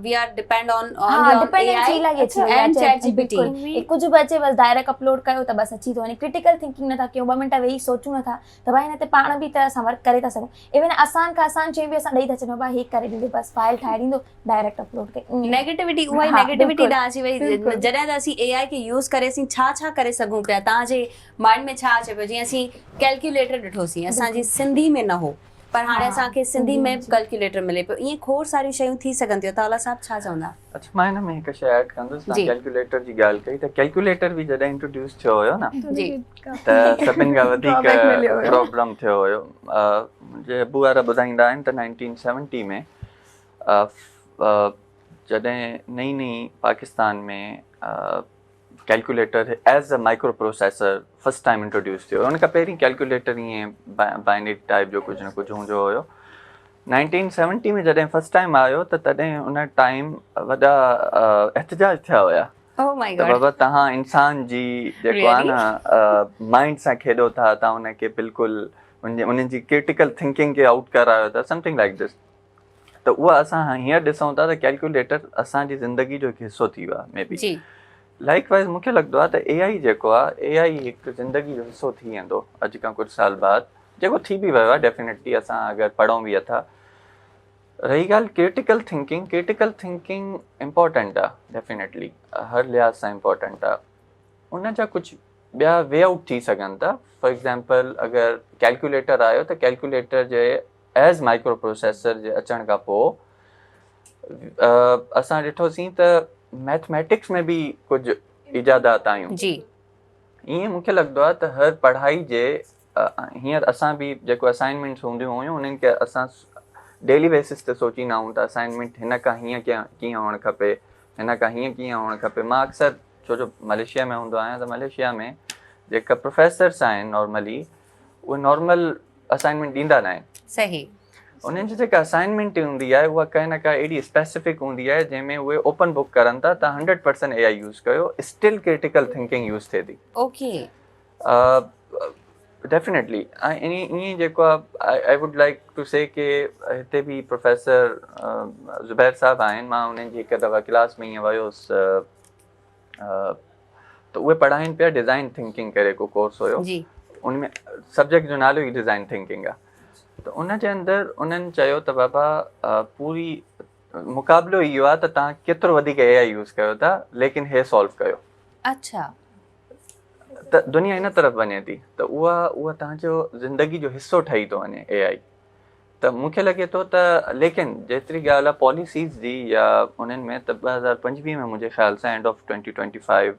we are depend on only on A I and chat G P T. ڪجهه به اچي بس ڊائريڪٽ اپلوڊ ڪيو ته بس اچي ٿو وڃي ڪرٽيڪل ٿنڪنگ نٿا ڪيون ٻه منٽ ويهي سوچون نٿا ته ڀائي هن تي پاڻ به ته اسان ورڪ ڪري ٿا سگهون ايون آسان کان آسان شيء به اسان ڏئي ٿا ڇڏيون ڀائي هي ڪري ڏيندو بس فائل ٺاهي ڏيندو ڊائريڪٽ اپلوڊ ڪئي ائين. نيگيٽوٽي اها ئي نيگيٽوٽي ڏانهن اچي وئي جڏهن ته اسين اي آء کي يوز ڪري اسين ڇا ڇا ڪري سگهون پيا توهان جي مائنڊ ۾ ڇا اچي پيو جيئن اسين ڪيلڪيوليٽر ڏٺوسين اسان جي سنڌي ۾ نه هو پر هاڻي اسان کي سنڌي ۾ به ڪيلڪيوليٽر ملي پيو ائين کوڙ ساريون شيون ٿي سگهن ٿيون عطاء الله صاحب ڇا چوندا. اڇا مان هن ۾ هڪ شيء ايڊ ڪندس توهان ڪيلڪيوليٽر جي ڳالهه ڪئي ته ڪيلڪيوليٽر به جڏهن انٽروڊيوس ٿيو هيو نه ته سڀن کان وڌيڪ پرابلم ٿيو هيو منهنجي ابو وارا ٻڌائيندا آهن ته نائنٽين سيونٽي ۾ جڏهن نئين نئين Pakistan ۾ calculator as a micro processor first time introduce ٿيو ان کان پهرين ڪيلڪيوليٽر ائين بائنري ٽائپ جو ڪجهه نه ڪجهه هوندو هيو نائنٽين سيونٽي ۾ جڏهن فرسٽ ٽائيم آيو ته تڏهن ان ٽائيم وڏا احتجاج ٿيا هيا ته بابا تهان انسان جي جيڪو آهي نه مائنڊ سان کيڏو ٿا تهان ان کي بلڪل انهن جي ڪرٽيڪل ٿنڪنگ کي آئوٽ ڪرايو ٿا سمٿنگ لائڪ this ته اها اسان هينئر ڏسون ٿا ته ڪيلڪيوليٽر اسان جي زندگي جو هڪ حصو ٿي ويو آهي مي بي جي لائڪ وائز مونکي لڳندو آهي ته اي آئي جيڪو آهي اي آئي هڪ زندگي جو حصو ٿي ويندو اڄ کان ڪجهه سال بعد جيڪو ٿي به ويو آهي ڊيفينيٽلي اسان اگر پڙهون به اٿا رهي ڳالهه critical thinking critical thinking important آهي ڊيفينيٽلي هر لحاظ سان امپورٽنٽ آهي ان جا ڪجهه ٻيا وي آئوٽ ٿي سگهن ٿا فار ايگزامپل اگر ڪيلڪيوليٽر آيو ته ڪيلڪيوليٽر جي ايز مائڪرو پروسيسر جي اچڻ کان پوء اسان ڏٺوسين ته ميٿميٽڪس ۾ به ڪجهه ايجادات آيون جي ائين مونکي لڳندو آهي ته هر پڙهائي جي هينئر اسان به جيڪو اسائنمينٽس هونديون هيون انهن کي اسان ڊيلي بيسس تي سوچيندا آهيون ته اسائنمينٽ هن کان هيئن ڪيئن هئڻ کپي هن کان هيئن ڪيئن هئڻ کپي مان اڪثر ڇو جو ملائيشيا ۾ هوندو آهيان ته ملائيشيا ۾ جيڪا پروفيسرس آهن نارملي اهي نارمل اسائنمينٽ ڏيندا ناهن. صحيح. انهن جي جيڪا اسائنمينٽ هوندي آهي اها ڪنهن نه ڪا اهڙي اسپيسفڪ هوندي آهي جنهن ۾ اهي اوپن بڪ ڪرن ٿا ته هنڊريڊ پرسنٽ اي آئي يوز ڪيو اسٽل ڪرٽيڪل ٿنڪنگ يوز ٿئي ٿي. اوڪي. ڊيفينيٽلي ۽ ائين ئي جيڪو آهي I would like to سي ڪي هتي به پروفيسر زبير صاحب آهن مان انهن جي هڪ دفعا ڪلاس ۾ ائين ويو هوس ته اهي پڙهائين پيا ڊزائن ٿنڪنگ ڪري ڪو ڪورس هيو جي ان ۾ سبجيڪٽ جو نالو ئي ڊزائن ٿنڪنگ آهي ته ان جي اندر انهن چيو ته بابا پوري مقابلو اهو آهي ته تان ڪيترو وڌيڪ اي آئي يوز ڪيو ٿا ليڪن هي سالو ڪيو. اڇا. ته دنيا ان طرف وڃي ٿي ته اها اها تان جو زندگي جو حصو ٺهي ٿو وڃي اي آئي. ته مون کي لڳي ٿو ته ليڪن جيتري ڳالهه آهي پاليسيز جي يا انهن ۾ ته 2025 ۾ منهنجي خيال سان اينڊ آف 2025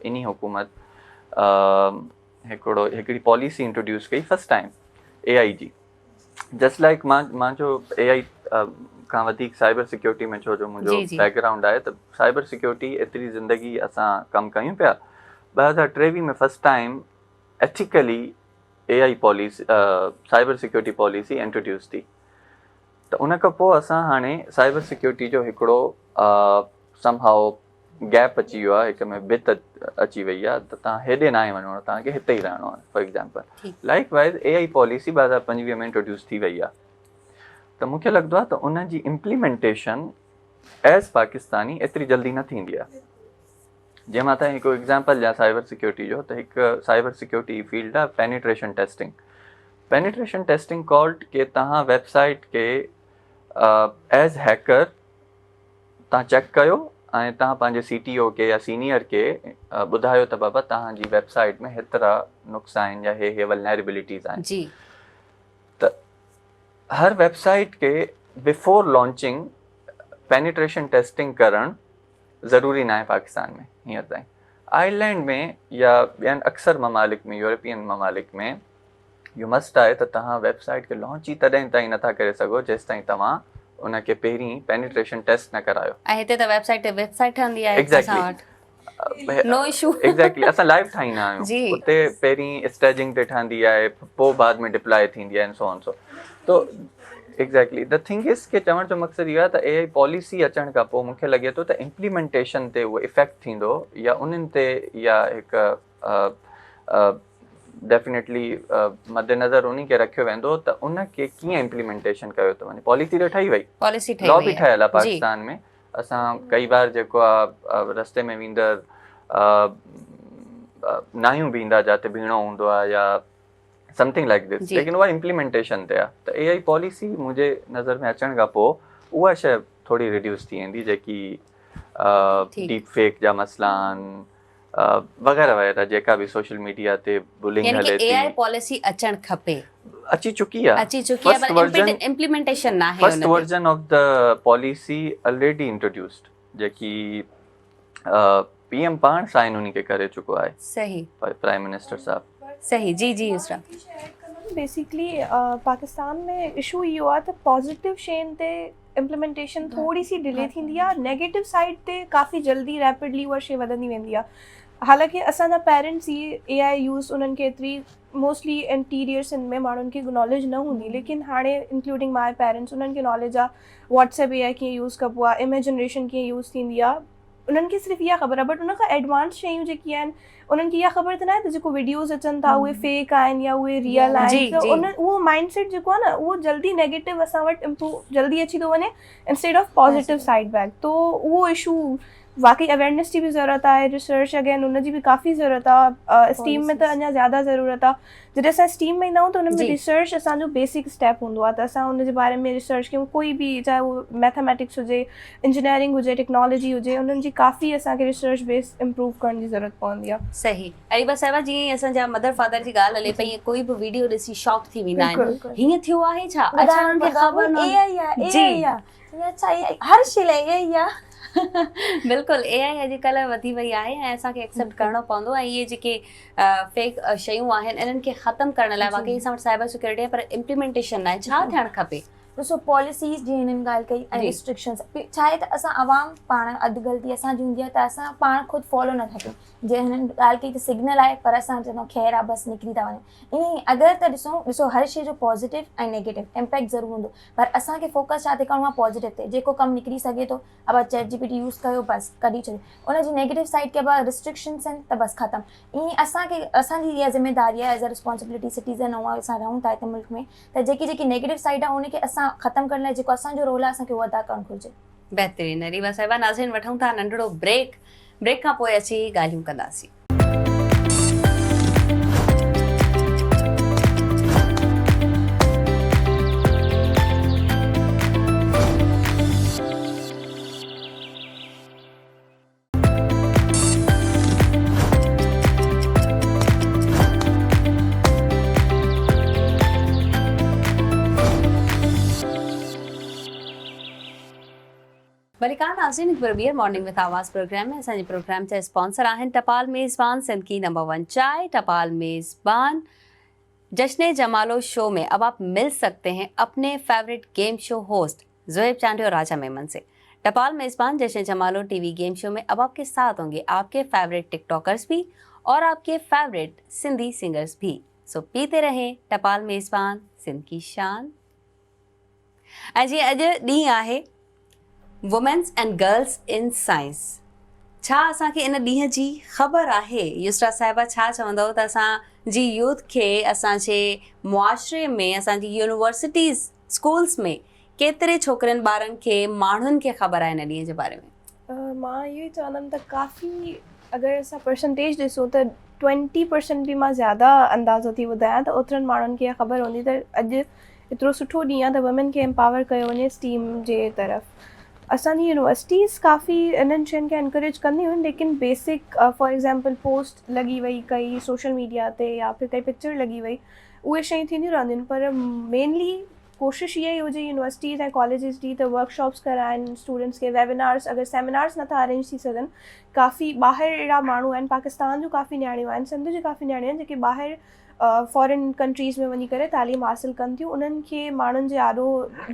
انهي حڪومت هڪڙو هڪڙي پاليسي انٽروڊيوس ڪئي فرسٽ ٽائيم اي آئي جي جسٽ لائڪ مان مان جو اي آئي کان وڌيڪ سائبر سيڪيورٽي ۾ ڇو جو منهنجو بيڪ گرائونڊ آهي ته سائبر سيڪيورٽي ايتري زندگي اسان ڪم ڪيون پيا 2023 ۾ first time ethically A I policy cyber security policy introduce ٿي ته ان کان پوء اسان هاڻي سائبر سيڪيورٽي جو هڪڙو سم هائو گيپ اچي ويو آهي هڪ ۾ ڀت اچي وئي آهي ته تان هيڏي ناهي وڃڻو تان کي هتي ئي رهڻو آهي for example likewise A I policy 2025 ۾ introduce ٿي وئي آهي ته مونکي لڳندو آهي ته ان جي امپليمينٽيشن ايز پاڪستاني ايتري جلدي نه ٿيندي آهي جنهن مان تان هڪ ايگزامپل ڏيان سائبر سيڪيورٽي جو ته هڪ سائبر سيڪيورٽي فيلڊ آهي penetration testing penetration testing called ڪي تهان ويب سائيٽ کي ايز هيڪر تهان چيڪ ڪيو ۽ تهان پنهنجي سي ٽي او کي يا سينيئر کي ٻڌايو ته بابا تهان جي ويب سائيٽ ۾ هيترا نقص آهن يا هي هي ولنريبلٽيز آهن جي ته هر ويب سائيٽ کي بفور لانچنگ پينيٽريشن ٽيسٽنگ ڪرڻ ضروري ناهي پاڪستان ۾ هينئر تائين آئرلينڊ ۾ يا ٻين اڪثر ممالڪ ۾ يورپين ممالڪ ۾ اهو مسٽ آهي ته توهان ويب سائيٽ کي لانچ ئي تڏهن تائين نٿا ڪري سگهو جيستائين توهان ان کي پهرين پينيٽريشن ٽيسٽ نه ڪرايو. ۽ هتي ته ويب سائيٽ تي ويب سائيٽ ٺهندي آهي اسان وٽ نو اشو. ايگزيڪٽلي اسان لائيو ٺاهيندا آهيون اتي پهرين اسٽيجنگ تي ٺهندي آهي پوء بعد ۾ ڊپلائي ٿيندي آهي سو آن سو تو ايگزيڪٽلي the thing از ڪي چوڻ جو مقصد اهو آهي ته اي آئي پاليسي اچڻ کان پوء مونکي لڳي ٿو ته امپليمينٽيشن تي اهو افيڪٽ ٿيندو يا انهن تي يا هڪ ڊيفينيٽلي مد نظر انهي کي رکيو ويندو ته ان کي ڪيئن امپليمينٽيشن ڪيو ٿو وڃي پاليسي ته ٺهي وئي پاليسي ٺهي وئي لا به ٺهيل آهي پاڪستان ۾ اسان ڪئي بار جيڪو آهي رستي ۾ ويندڙ ناهيون بيهندا جاتي بيهڻو هوندو آهي يا سمٿنگ لائڪ this ليڪن اها امپليمينٽيشن تي آهي ته اي آئي پاليسي منهنجي نظر ۾ اچڻ کان پوء اها شيء ٿوري ريڊيوس ٿي ويندي جيڪي ڊيپ فيڪ جا مسئلا آهن وغيره وغيره جيڪا به سوشل ميڊيا تي بلنگ يعني هلي ڪي اي ٿي آء پاليسي اچڻ کپي. اچي چڪي آ. اچي چڪي آ پر امپليمينٽيشن ناهي ان تي. First version of the policy already introduced جيڪي پي ايم پاڻ سائن انهي کي ڪري چڪو آهي. صحيح. پرائم منسٽر صاحب. صحيح جي جي يسرا. بيسيڪلي پاڪستان ۾ اشو اهو آ ته پازيٽو شين تي امپليمينٽيشن ٿوري سي ڊلي ٿيندي آهي نيگيٽو سائيڊ تي ڪافي جلدي ريپڊلي اها شي وڌندي ويندي آهي حالانڪه اسان جا پيرنٽس هي اي آئي يوز انهن کي ايتري موسٽلي انٽيريئر سنڌ ۾ ماڻهن کي ناليج نه هوندي ليڪن هاڻي انڪلوڊنگ my parents انهن کي ناليج آهي واٽس ايپ اي آئي ڪيئن يوز ڪبو آهي اميج جنريشن ڪيئن يوز ٿيندي آهي انهن کي صرف اها خبر آهي بٽ ان کان ايڊوانس شيون جيڪي آهن انهن کي اها خبر ته ناهي ته جيڪو وڊيوز اچن ٿا اهي فيڪ آهن يا اهي ريئل آهن ته ان اهو مائنڊ سيٽ جيڪو آهي نه اهو جلدي نيگيٽو اسان وٽ امپروو جلدي اچي ٿو وڃي instead of positive side back تو اهو اشو واقعي اويئرنيس جي به ضرورت آهي ريسرچ اگين ان جي به ڪافي ضرورت آهي اسٽيم ۾ ته اڃا زياده ضرورت آهي جڏهن اسان اسٽيم ۾ ايندا آهيون ته ان ۾ ريسرچ اسان جو بيسڪ اسٽيپ هوندو آهي ته اسان ان جي باري ۾ ريسرچ ڪيون ڪوئي به چاهي اهو ميٿاميٽڪس هجي انجنيئرنگ هجي ٽيڪنالاجي هجي انهن جي ڪافي اسان کي ريسرچ بيس امپروو ڪرڻ جي ضرورت پوندي آهي. صحيح اريبا صاحبه جيئن ئي اسان جا مدر فادر جي ڳالهه هلي پئي ڪوئي به ويڊيو ڏسي شاڪ ٿي ويندا آهن هيئن ٿيو آهي ڇا اڇا انهن کي خبر نه اي آئي آهي اي آئي آهي اڇا اي آئي هر شي لاء اي آئي آهي. بلڪل اي آئي اڄڪلهه وڌي وئي آهي ۽ اسان کي ايڪسيپٽ ڪرڻو پوندو ۽ اهي جيڪي فيڪ شيون آهن انهن کي ختم ڪرڻ لاء واقعي اسان وٽ سائبر سيڪيورٽي آهي پر امپليمينٽيشن ناهي ڇا ٿيڻ کپي؟ ڏسو پاليسيز جي هنن ڳالهه ڪئي ۽ ريسٽرڪشنز ڇا آهي ته اسان عوام پاڻ اڌ غلطي اسان جي هوندي آهي ته اسان پاڻ خود فالو نٿا ڪيون جي هنن ڳالهه ڪئي ته سگنل آهي پر اسان چوندا آهيون خير آهي بس نڪري ٿا وڃون ائين ئي اگر ته ڏسون ڏسو هر شي جو پازيٽو ۽ نيگيٽو امپيڪٽ ضرور هوندو پر اسان کي فوڪس ڇا تي ڪرڻو آهي پازيٽو تي جيڪو ڪم نڪري سگهي ٿو ابا chat G P T use ڪيو بس ڪڍي ڇڏيو ان جي نيگيٽو سائيڊ کي ابا ريسٽرڪشنس آهن ته بس ختم ائين ئي اسان کي اسان جي اها ذميداري آهي ايز ا ريسپانسبلٽي سٽيزن آهيون اسان رهون ٿا هتي ملڪ ۾ ته جيڪي جيڪي نيگيٽو سائيڊ آهي ان کي اسان ختم ڪرڻ لاء جيڪو اسان جو رول آهي اسان کي اهو ادا ڪرڻ گهرجي. بهترين اريبا صاحبه ناظرين وٺون ٿا ننڍڙو بريڪ بريڪ کان پوء اچي ڳالهيون ڪنداسين. ڀليڪار ناظرين هڪ ڀيرو ٻيهر مارننگ وٿ آواز پروگرام ۾ اسان جي پروگرام جا اسپانسر آهن ٽپال ميزبان سنڌ ڪي نمبر ون چائي ٽپال ميزبان جشن جمالو شو ۾ اب آپ مل سگتي هين اپني favourite game show host Zohaib Chandio اور راجا ميمن سي ٽپال ميزبان جشن جمالو ٽي وي گيم شو ۾ اب آپ ڪي ساٿ هونگي آپ ڪي فيورٽ ٽڪ ٽاڪرز بي اور آپ ڪي فيورٽ سنڌي سنگرز ڀي سو پيتي رهين ٽپال ميزبان سنڌ ڪي شان. ۽ جيئن اڄ ڏينهن آهي womens and girls in science ڇا اسان کي ان ڏينهن جي خبر آهي يسرا صاحبه ڇا چوندؤ ته اسان جي يوٿ کي اسان جي معاشري ۾ اسان جي يونيورسٽيز اسڪولس ۾ ڪيتري ڇوڪرين ٻارن کي ماڻهن کي خبر آهي ان ڏينهن جي باري ۾؟ مان اهو ئي چوندم ته ڪافي اگر اسان پرسنٽيج ڏسون ته ٽوئنٽي پرسنٽ به مان زياده اندازو ٿي ٻڌايان ته اوترن ماڻهن کي اها خبر هوندي ته اڄ ايترو سٺو ڏينهن آهي ته وومين کي امپاور ڪيو وڃي اسٽيم جي طرف اسان جي يونيورسٽيز ڪافي انهن شين کي انڪريج ڪنديون آهن ليڪن بيسڪ فار ايگزامپل پوسٽ لڳي وئي ڪئي سوشل ميڊيا تي يا پھر ڪائي پڪچر لڳي وئي اهي شيون ٿينديون رهنديون آهن پر مينلي ڪوشش اها ئي هجي يونيورسٽيز ۽ ڪاليجز جي ته ورڪشاپس ڪرائن اسٽوڊنٽس کي ويبينارس اگر سيمينارس نٿا ارينج ٿي سگهن ڪافي ٻاهر اهڙا ماڻهو آهن پاڪستان جون ڪافي نياڻيون آهن سنڌ جون ڪافي نياڻيون آهن جيڪي ٻاهر فارين ڪنٽريز ۾ وڃي ڪري تعليم حاصل ڪن ٿيون انهن کي ماڻهن جي آڏو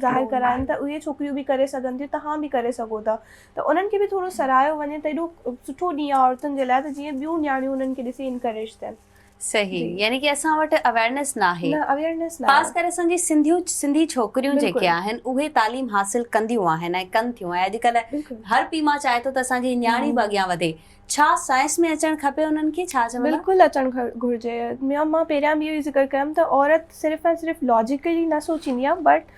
ظاهر ڪرائن ته اهي ڇوڪريون به ڪري سگهن ٿيون توهان به ڪري سگهو ٿا ته انهن کي به ٿورو سراهيو وڃي ته ايڏو سٺو ڏينهن آهي عورتن جي لاء ته جيئن ٻيون نياڻيون انهن کي ڏسي انڪريج ٿين. صحيح يعني ڪي اسان وٽ اويرنيس ناهي نه اويرنيس ناهي خاص ڪري اسان جي سنڌيون سنڌي ڇوڪريون جيڪي آهن اهي تعليم حاصل ڪنديون آهن ۽ ڪن ٿيون ۽ اڄڪلهه هر پيء ماء چاهي ٿو ته اسان جي نياڻي به اڳيان وڌي ڇا سائنس ۾ اچڻ کپي انهن کي ڇا چوندا؟ بلڪل اچڻ گهرجي ميان مان پهريان به اهو ئي ذڪر ڪيم ته عورت صرف ۽ صرف لاجيڪلي نه سوچيندي آهي بٽ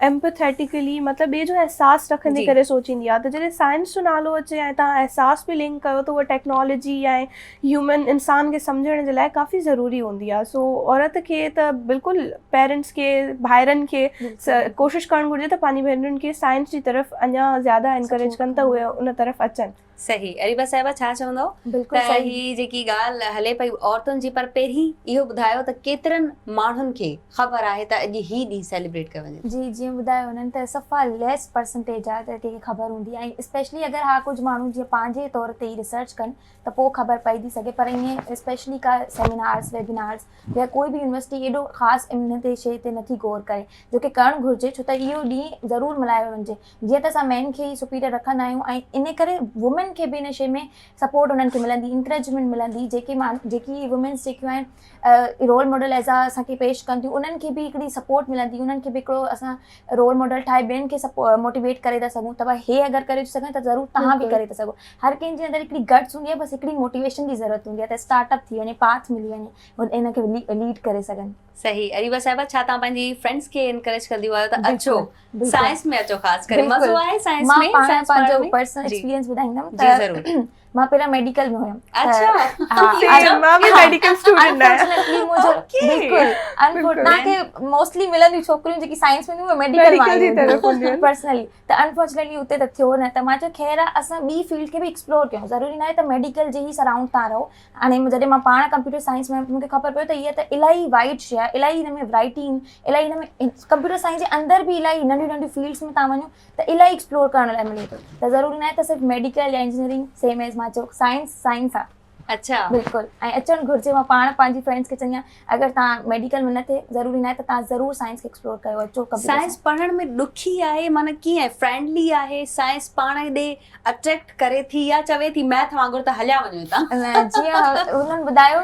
ايمپٿيٽيڪلي مطلب ٻئي جو احساس رکندي ڪري سوچيندي آهي ته جڏهن سائنس جو نالو اچي ۽ توهان احساس به لنڪ ڪيو ته اها ٽيڪنالاجي ۽ هيومن انسان کي سمجهڻ جي لاء ڪافي ضروري هوندي آهي سو عورت کي ته بلڪل پيرنٽس کي ڀائرن کي ڪوشش ڪرڻ گهرجي ته پنهنجي ڀينرن کي سائنس جي طرف اڃا زياده انڪريج ڪن ته اهي ان طرف اچن. صحيح اريبا صاحبه ڇا چوندؤ بلڪل ته صحيح. هي جيڪي ڳالهه هلي پئي عورتن جي پر پهرين اهو ٻڌايو ته ڪيترن ماڻهن کي خبر آهي ته اڄ هي ڏينهن سيليبريٽ ڪيو وڃي ٿو. جي جيئن ٻڌايو هنن ته صفا ليس پرسنٽيج آهي ته ڪنهن کي خبر هوندي ۽ اسپيشلي اگر ها ڪجهه ماڻهو جيئن پنهنجي طور تي ئي ريسرچ ڪن ته پوء خبر پئي ٿي سگهي پر ائين اسپيشلي ڪا سيمينارس ويبينارس يا ڪوئي به يونيورسٽي ايڏو خاص ان تي شيء تي نٿي غور ڪري جو ڪي ڪرڻ گهرجي ڇو ته اهو ڏينهن ضرور ملهايو وڃجي جيئن ته اسان مين کي ئي سپيريئر رکندا آهيون ۽ ان ڪري وومين کي به ان شيء ۾ سپورٽ انهن کي ملندي انڪريجمينٽ ملندي جيڪي مان جيڪي وومينس جيڪيون آهن رول ماڊل ايز آ اسان کي پيش ڪن ٿيون انهن کي به هڪڙي سپورٽ ملندي انهن کي به هڪڙو اسان رول ماڊل ٺاهي ٻين کي موٽيويٽ ڪري ٿا سگهون ته ڀائي هي اگر ڪري ٿو سگهن ته ضرور توهان به ڪري ٿا سگهو هر ڪنهن جي اندر هڪڙي گٽس هوندي آهي بس هڪڙي موٽيويشن جي ضرورت هوندي آهي ته اسٽارٽ اپ ٿي وڃي پاٿ ملي وڃي ان کي ليڊ ڪري سگهن. صحيح اريبا صاحبه ڇا توهان پنهنجي فرينڊس کي انڪريج ڪنديون آهيو ته اچو سائنس ۾ اچو خاص ڪري مزو آهي سائنس ۾ مان پاڻ پنهنجو پرسنل ايڪسپيرينس ٻڌائيندم ته مان پهريان ميڊيڪل ۾ هيم اڇا سيم مان به ميڊيڪل اسٽوڊنٽ آهيان انفارچونيٽلي منهنجو بلڪل انفارچونيٽلي کي موسٽلي ملنديون ڇوڪريون جيڪي سائنس ۾ هونديون اهي ميڊيڪل جي طرف هونديون آهن پرسنلي ته انفارچونيٽلي اتي ته ٿيو نه ته مان چيو خير آ اسان ٻي فيلڊ کي به ايڪسپلور ڪيون ضروري ناهي ته ميڊيڪل جي ئي سرائونڊ تان رهو هاڻي جڏهن مان پاڻ ڪمپيوٽر سائنس ۾ مونکي خبر پيو ته هيء ته الاهي وائيڊ شي آهي الاهي هن ۾ ورائٽي آهن الاهي هن ۾ ڪمپيوٽر سائنس جي اندر به الاهي ننڍيون ننڍيون فيلڊس ۾ تان وڃو ته الاهي ايڪسپلور ڪرڻ لاء ملي ٿو ته ضروري ناهي ته صرف ميڊيڪل يا انجنيئرنگ سيم ايز مان چيو سائنس سائنس آ اڇا بلڪل ۽ اچڻ گهرجي مان پاڻ پنهنجي فرينڊس کي چوندي آهيان اگر توهان ميڊيڪل ۾ نه ٿئي ضروري ناهي ته توهان ضرور سائنس کي ايڪسپلور ڪيو اچو ڪمپيوٽر سائنس پڙهڻ ۾ ڏکي آهي معنيٰ ڪيئن آهي فرينڊلي آهي سائنس پاڻ ڏي اٽريڪٽ ڪري ٿي يا چوي ٿي ميٿ وانگر ته هليا وڃو هتان نه جيئن هنن ٻڌايو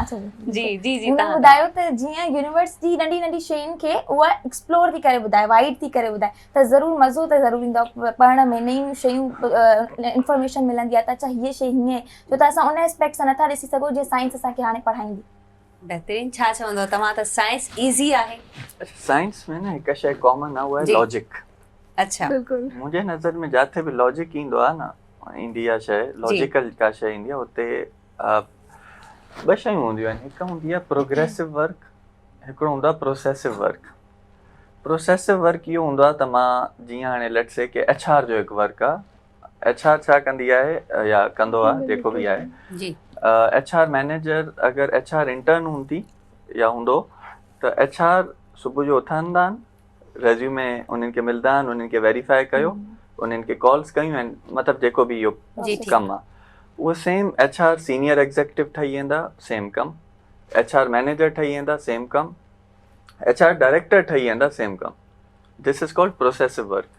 اڇا جي جي جي هنن ٻڌايو ته جيئن يونيورس جي ننڍي ننڍي شين کي اها ايڪسپلور ٿي ڪري ٻڌائي وائيڊ ٿي ڪري ٻڌائي ته ضرور مزو ته ضرور ايندو آهي پڙهڻ ۾ نيون نيون شيون انفارميشن ملندي آهي ته اڇا هيء شيء هيئن ڇو ته اسان ان اسپيڪٽ سان نٿا ڏسي سگهون جيئن سائنس اسان کي هاڻي پڙهائيندي. بهترين ڇا چوندو توهان ته سائنس ايزي آهي. سائنس ۾ نه هڪ شيء ڪامن آهي اها آهي لاجڪ. اڇا. بلڪل. منهنجي نظر ۾ جاٿي به لاجڪ ايندو آهي نه ايندي آهي شيء لاجيڪل ڪا شيء ايندي آهي اتي ٻه شيون هونديون آهن هڪ هوندي آهي پروگريسو ورڪ هڪڙو هوندو آهي پروسيسو ورڪ. پروسيسو ورڪ اهو هوندو آهي ته مان جيئن هاڻي ليٽس سي ڪي ايڇ آر جو هڪ ورڪ آهي ايڇ آر ڇا ڪندي آهي يا ڪندو آهي جيڪو به آهي جي ايڇ آر مينيجر اگر ايڇ آر انٽرن هوندي يا هوندو ته ايڇ آر صبح جو اٿندا آهن ريزيومي انهن کي ملدا آهن انهن کي ويريفائي ڪيو انهن کي ڪالز ڪيون ۽ مطلب جيڪو به اهو ڪم آهي اهو same H R senior executive ٺهي ويندا سيم ڪم ايڇ آر مينيجر ٺهي ويندا سيم ڪم ايڇ آر ڊائريڪٽر ٺهي ويندا سيم ڪم this is called processive work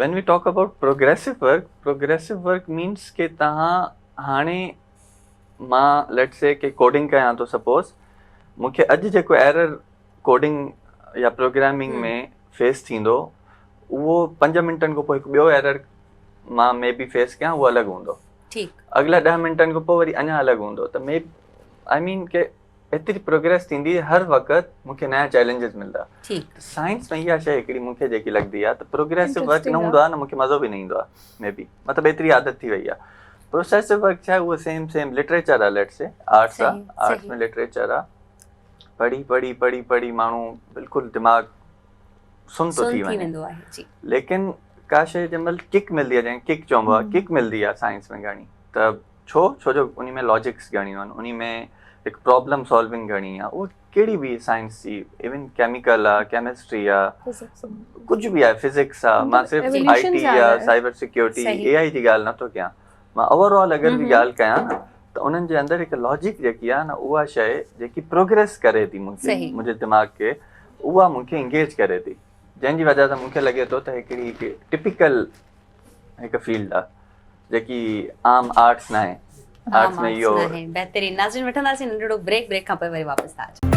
when we talk about progressive work progressive work means ڪي توهان هاڻي مان ليٽس سي ڪي ڪوڊنگ ڪيان ٿو سپوز مون کي اڄ جيڪو ايرر ڪوڊنگ يا پروگرامنگ ۾ فيس ٿيندو اهو پنج منٽن کان پوء هڪ ٻيو ايرر مان مي بي فيس ڪيان اهو الڳ هوندو ٺيڪ اڳلا 10 منٽن کان پوء وري اڃا الڳ هوندو ته مي آئي مين ڪي ايتري پروگريس ٿيندي هر وقت مون کي نيا چئلينجز ملندا ٺيڪ سائنس ۾ اها شيء هڪڙي مون کي جيڪي لڳندي آهي ته پروگريسو ورڪ نه هوندو آهي نه مون کي مزو به نه ايندو آهي مي بي مطلب ايتري عادت ٿي وئي آهي پروسيسو ورڪ ڇا آهي اهو سيم سيم لٽريچر آهي ليٽس سي آرٽس آهي آرٽس ۾ لٽريچر آهي پڙهي پڙهي پڙهي پڙهي ماڻهو بلڪل دماغ سن ٿو ٿي وڃي ليڪن ڪا شيء جنهن مهل ڪڪ ملندي آهي جنهن ڪڪ چئبو آهي ڪڪ ملندي آهي سائنس ۾ گهڻي ته ڇو ڇو جو انهي ۾ لاجڪس گهڻيون آهن انهي ۾ هڪ پرابلم سالونگ گهڻي آهي اهو ڪهڙي به سائنس جي ايون ڪيميڪل آهي ڪيمسٽري آهي ڪجهه به آهي فزڪس آهي مان صرف آئي ٽي يا سائبر سيڪيورٽي اي آئي جي ڳالهه نٿو ڪيان مان اوور آل اگر به ڳالهه ڪيان نه ته انهن جي اندر هڪ لاجڪ جيڪي آهي نه اها شيء جيڪي پروگريس ڪري ٿي مونکي منهنجي دماغ کي اها مونکي انگيج ڪري ٿي جنهن جي وجه سان مونکي لڳي ٿو ته هڪڙي هڪ ٽپيڪل هڪ فيلڊ آهي جيڪي عام آرٽس ناهي آرٽس ۾ اهو بهترين ناظرين وٺنداسين ننڍڙو بريڪ بريڪ کان پوء وري واپس ٿا اچون.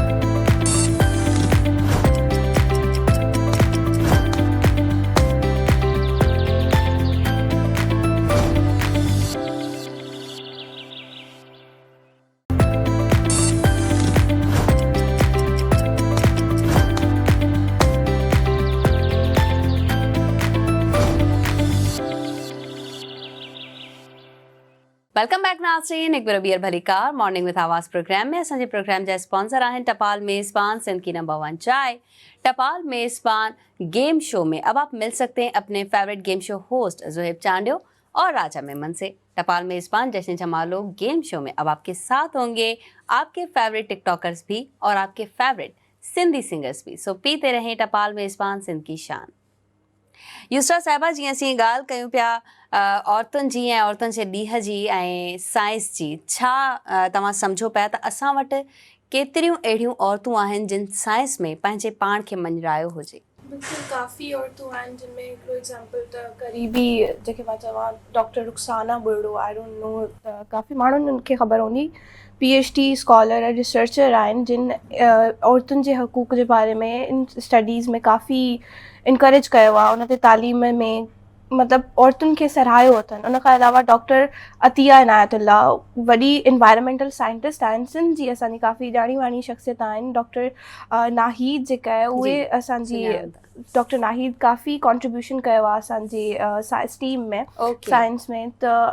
Welcome back ناظرين هڪ ڀيرو ٻيهر ڀليڪار مارننگ وٿ آواز پروگرام ۾ اسان جي پروگرام جا اسپانسر آهن ٽپال ميزبان سنڌ ڪي نمبر ون چائي ٽپال ميزبان گيم شو ۾ اب آپ مل سڪتي هين اپني favourite game show host Zohaib Chandio اور راجا ميمن سي ٽپال ميزبان جشن جمالو گيم شو ۾ اب آپ ڪي ساٿ هونگي آپ ڪي فيورٽ ٽڪ ٽاڪرز ڀي اور آپ ڪي فيورٽ سنڌي سنگرز ڀي سو پيتي رهين ٽپال ميزبان سنڌ ڪي شان. يسرا صاحبه جيئن اسين ڳالهه ڪيون پيا عورتن جي ۽ عورتن جي ڏينهن جي ۽ سائنس جي ڇا توهان سمجهو پيا ته اسان وٽ ڪيتريون اهڙيون عورتون آهن جن سائنس ۾ پنهنجي پاڻ کي مڃرايو هجي؟ بلڪل ڪافي عورتون آهن جن ۾ هڪڙو ايگزامپل ته قريبي جنهن کي مان چوان doctor Rukhsana Buriro I don't know ته ڪافي ماڻهن کي خبر هوندي P H D scholar ۽ researcher آهن جن عورتن جي حقوق جي باري ۾ ان اسٽڊيز ۾ ڪافي انڪريج ڪيو آهي ان تي تعليم ۾ مطلب عورتن کي سراهيو اٿن ان کان علاوه ڊاڪٽر عطيه عنايت الله وڏي انوائرمينٽل سائنٽسٽ آهن سنڌ جي اسان جي ڪافي ڄاڻي واڻي شخصيت آهن ڊاڪٽر ناهيد جيڪا آهي اهي اسان جي ڊاڪٽر ناهيد ڪافي ڪانٽريبيوشن ڪيو آهي اسان جي اسٽيم ۾ سائنس ۾ ته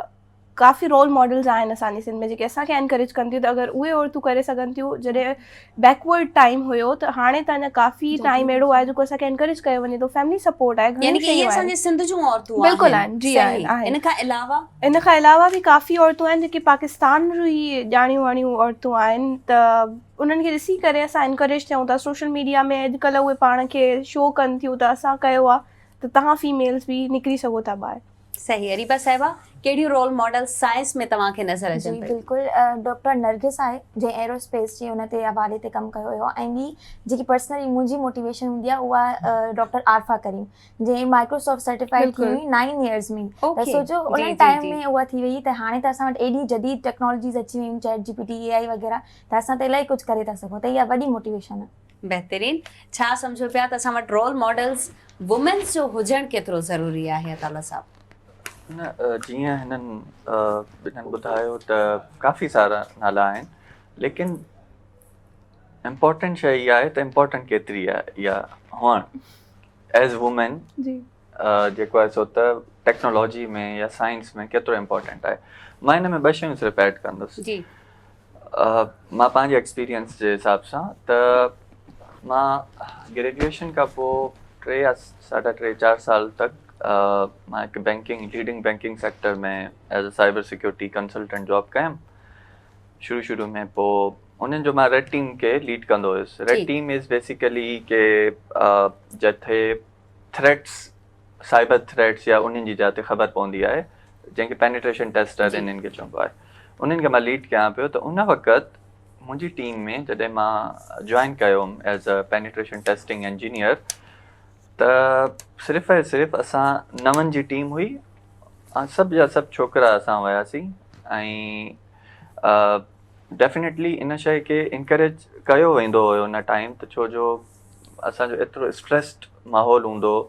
ڪافي رول ماڊلز آهن اسان جي سنڌ ۾ جيڪي اسان کي انڪريج ڪن ٿيون ته اگر اهي عورتون ڪري سگهن ٿيون جڏهن بيڪورڊ ٽائيم هيو ته هاڻي ته اڃا ڪافي ٽائيم اهڙو آهي جيڪو اسان کي انڪريج ڪيو وڃي ٿو فيملي سپورٽ آهي يعني ڪي اهي اسان جي سنڌ جون عورتون آهن بلڪل آهن جي آهن آهن ان کان علاوه ان کان علاوه به ڪافي عورتون آهن جيڪي پاڪستان جون ئي ڄاڻيون واڻيون عورتون آهن ته انهن کي ڏسي ڪري اسان انڪريج ٿيون ٿا سوشل ميڊيا ۾ اڄڪلهه اهي پاڻ کي شو ڪن ٿيون ته اسان ڪيو آهي ته توهان فيميلز به نڪري سگهو ٿا ٻاهر. صحيح اريبا صاحبه ڪهڙيون رول ماڊل سائنس ۾ توهان کي نظر اچن پيون؟ جي بلڪل ڊاڪٽر نرگس آهي جنهن ايرو اسپيس جي ان تي حوالي تي ڪم ڪيو هيو ۽ ٻي جيڪي پرسنلي منهنجي موٽيويشن هوندي آهي اها ڊاڪٽر عارفه ڪريم جنهن مائڪروسافٽ سرٽيفائيڊ ٿي هئي 9 ايئرز ۾ ته سوچو ان ٽائيم ۾ اها ٿي وئي ته هاڻي ته اسان وٽ ايڏي جديد ٽيڪنالاجيز اچي ويون chat G P T A I وغيره ته اسان ته الاهي ڪجهه ڪري ٿا سگهون ته اها وڏي موٽيويشن آهي. بهترين. ڇا سمجهو پيا ته اسان وٽ رول ماڊلز وومينز جو هجڻ ڪيترو ضروري آهي عطاء الله صاحب؟ نه جيئن هنن ٻنهن ٻڌايو ته ڪافي سارا نالا آهن ليڪن امپورٽنٽ شيء اها آهي ته امپورٽنٽ ڪيتري آهي اها هئڻ ايز وومين جي جيڪو آهي سو ته ٽيڪنالاجي ۾ يا سائنس ۾ ڪيترو امپورٽنٽ آهي مان هن ۾ ٻه شيون صرف ايڊ ڪندس جي مان پنهنجي ايڪسپيرينس جي حساب سان ته مان گريجوئيشن کان پوء ٽي يا ساڍا ٽي چار سال تڪ مان هڪ banking leading banking sector ۾ as a cyber security consultant job ڪيم شروع شروع ۾ پوء انهن جو مان ريڊ ٽيم کي ليڊ ڪندو هيس red team is basically K جٿي ٿريٽس سائبر ٿريٽس يا انهن جي جاتي خبر پوندي آهي جنهن کي پينيٽريشن ٽيسٽر انهن کي چئبو آهي انهن کي مان ليڊ ڪيان پيو ته ان وقت منهنجي ٽيم ۾ جڏهن مان جوائن ڪيو هوم as a penetration testing engineer ته صرف ۽ صرف اسان نون جي ٽيم هئي سڀ جا سڀ ڇوڪرا اسان هياسين ۽ ڊيفينيٽلي ان شيء کي انڪريج ڪيو ويندو هيو ان ٽائيم ته ڇو جو اسان جو ايترو اسٽريسڊ ماحول هوندو هو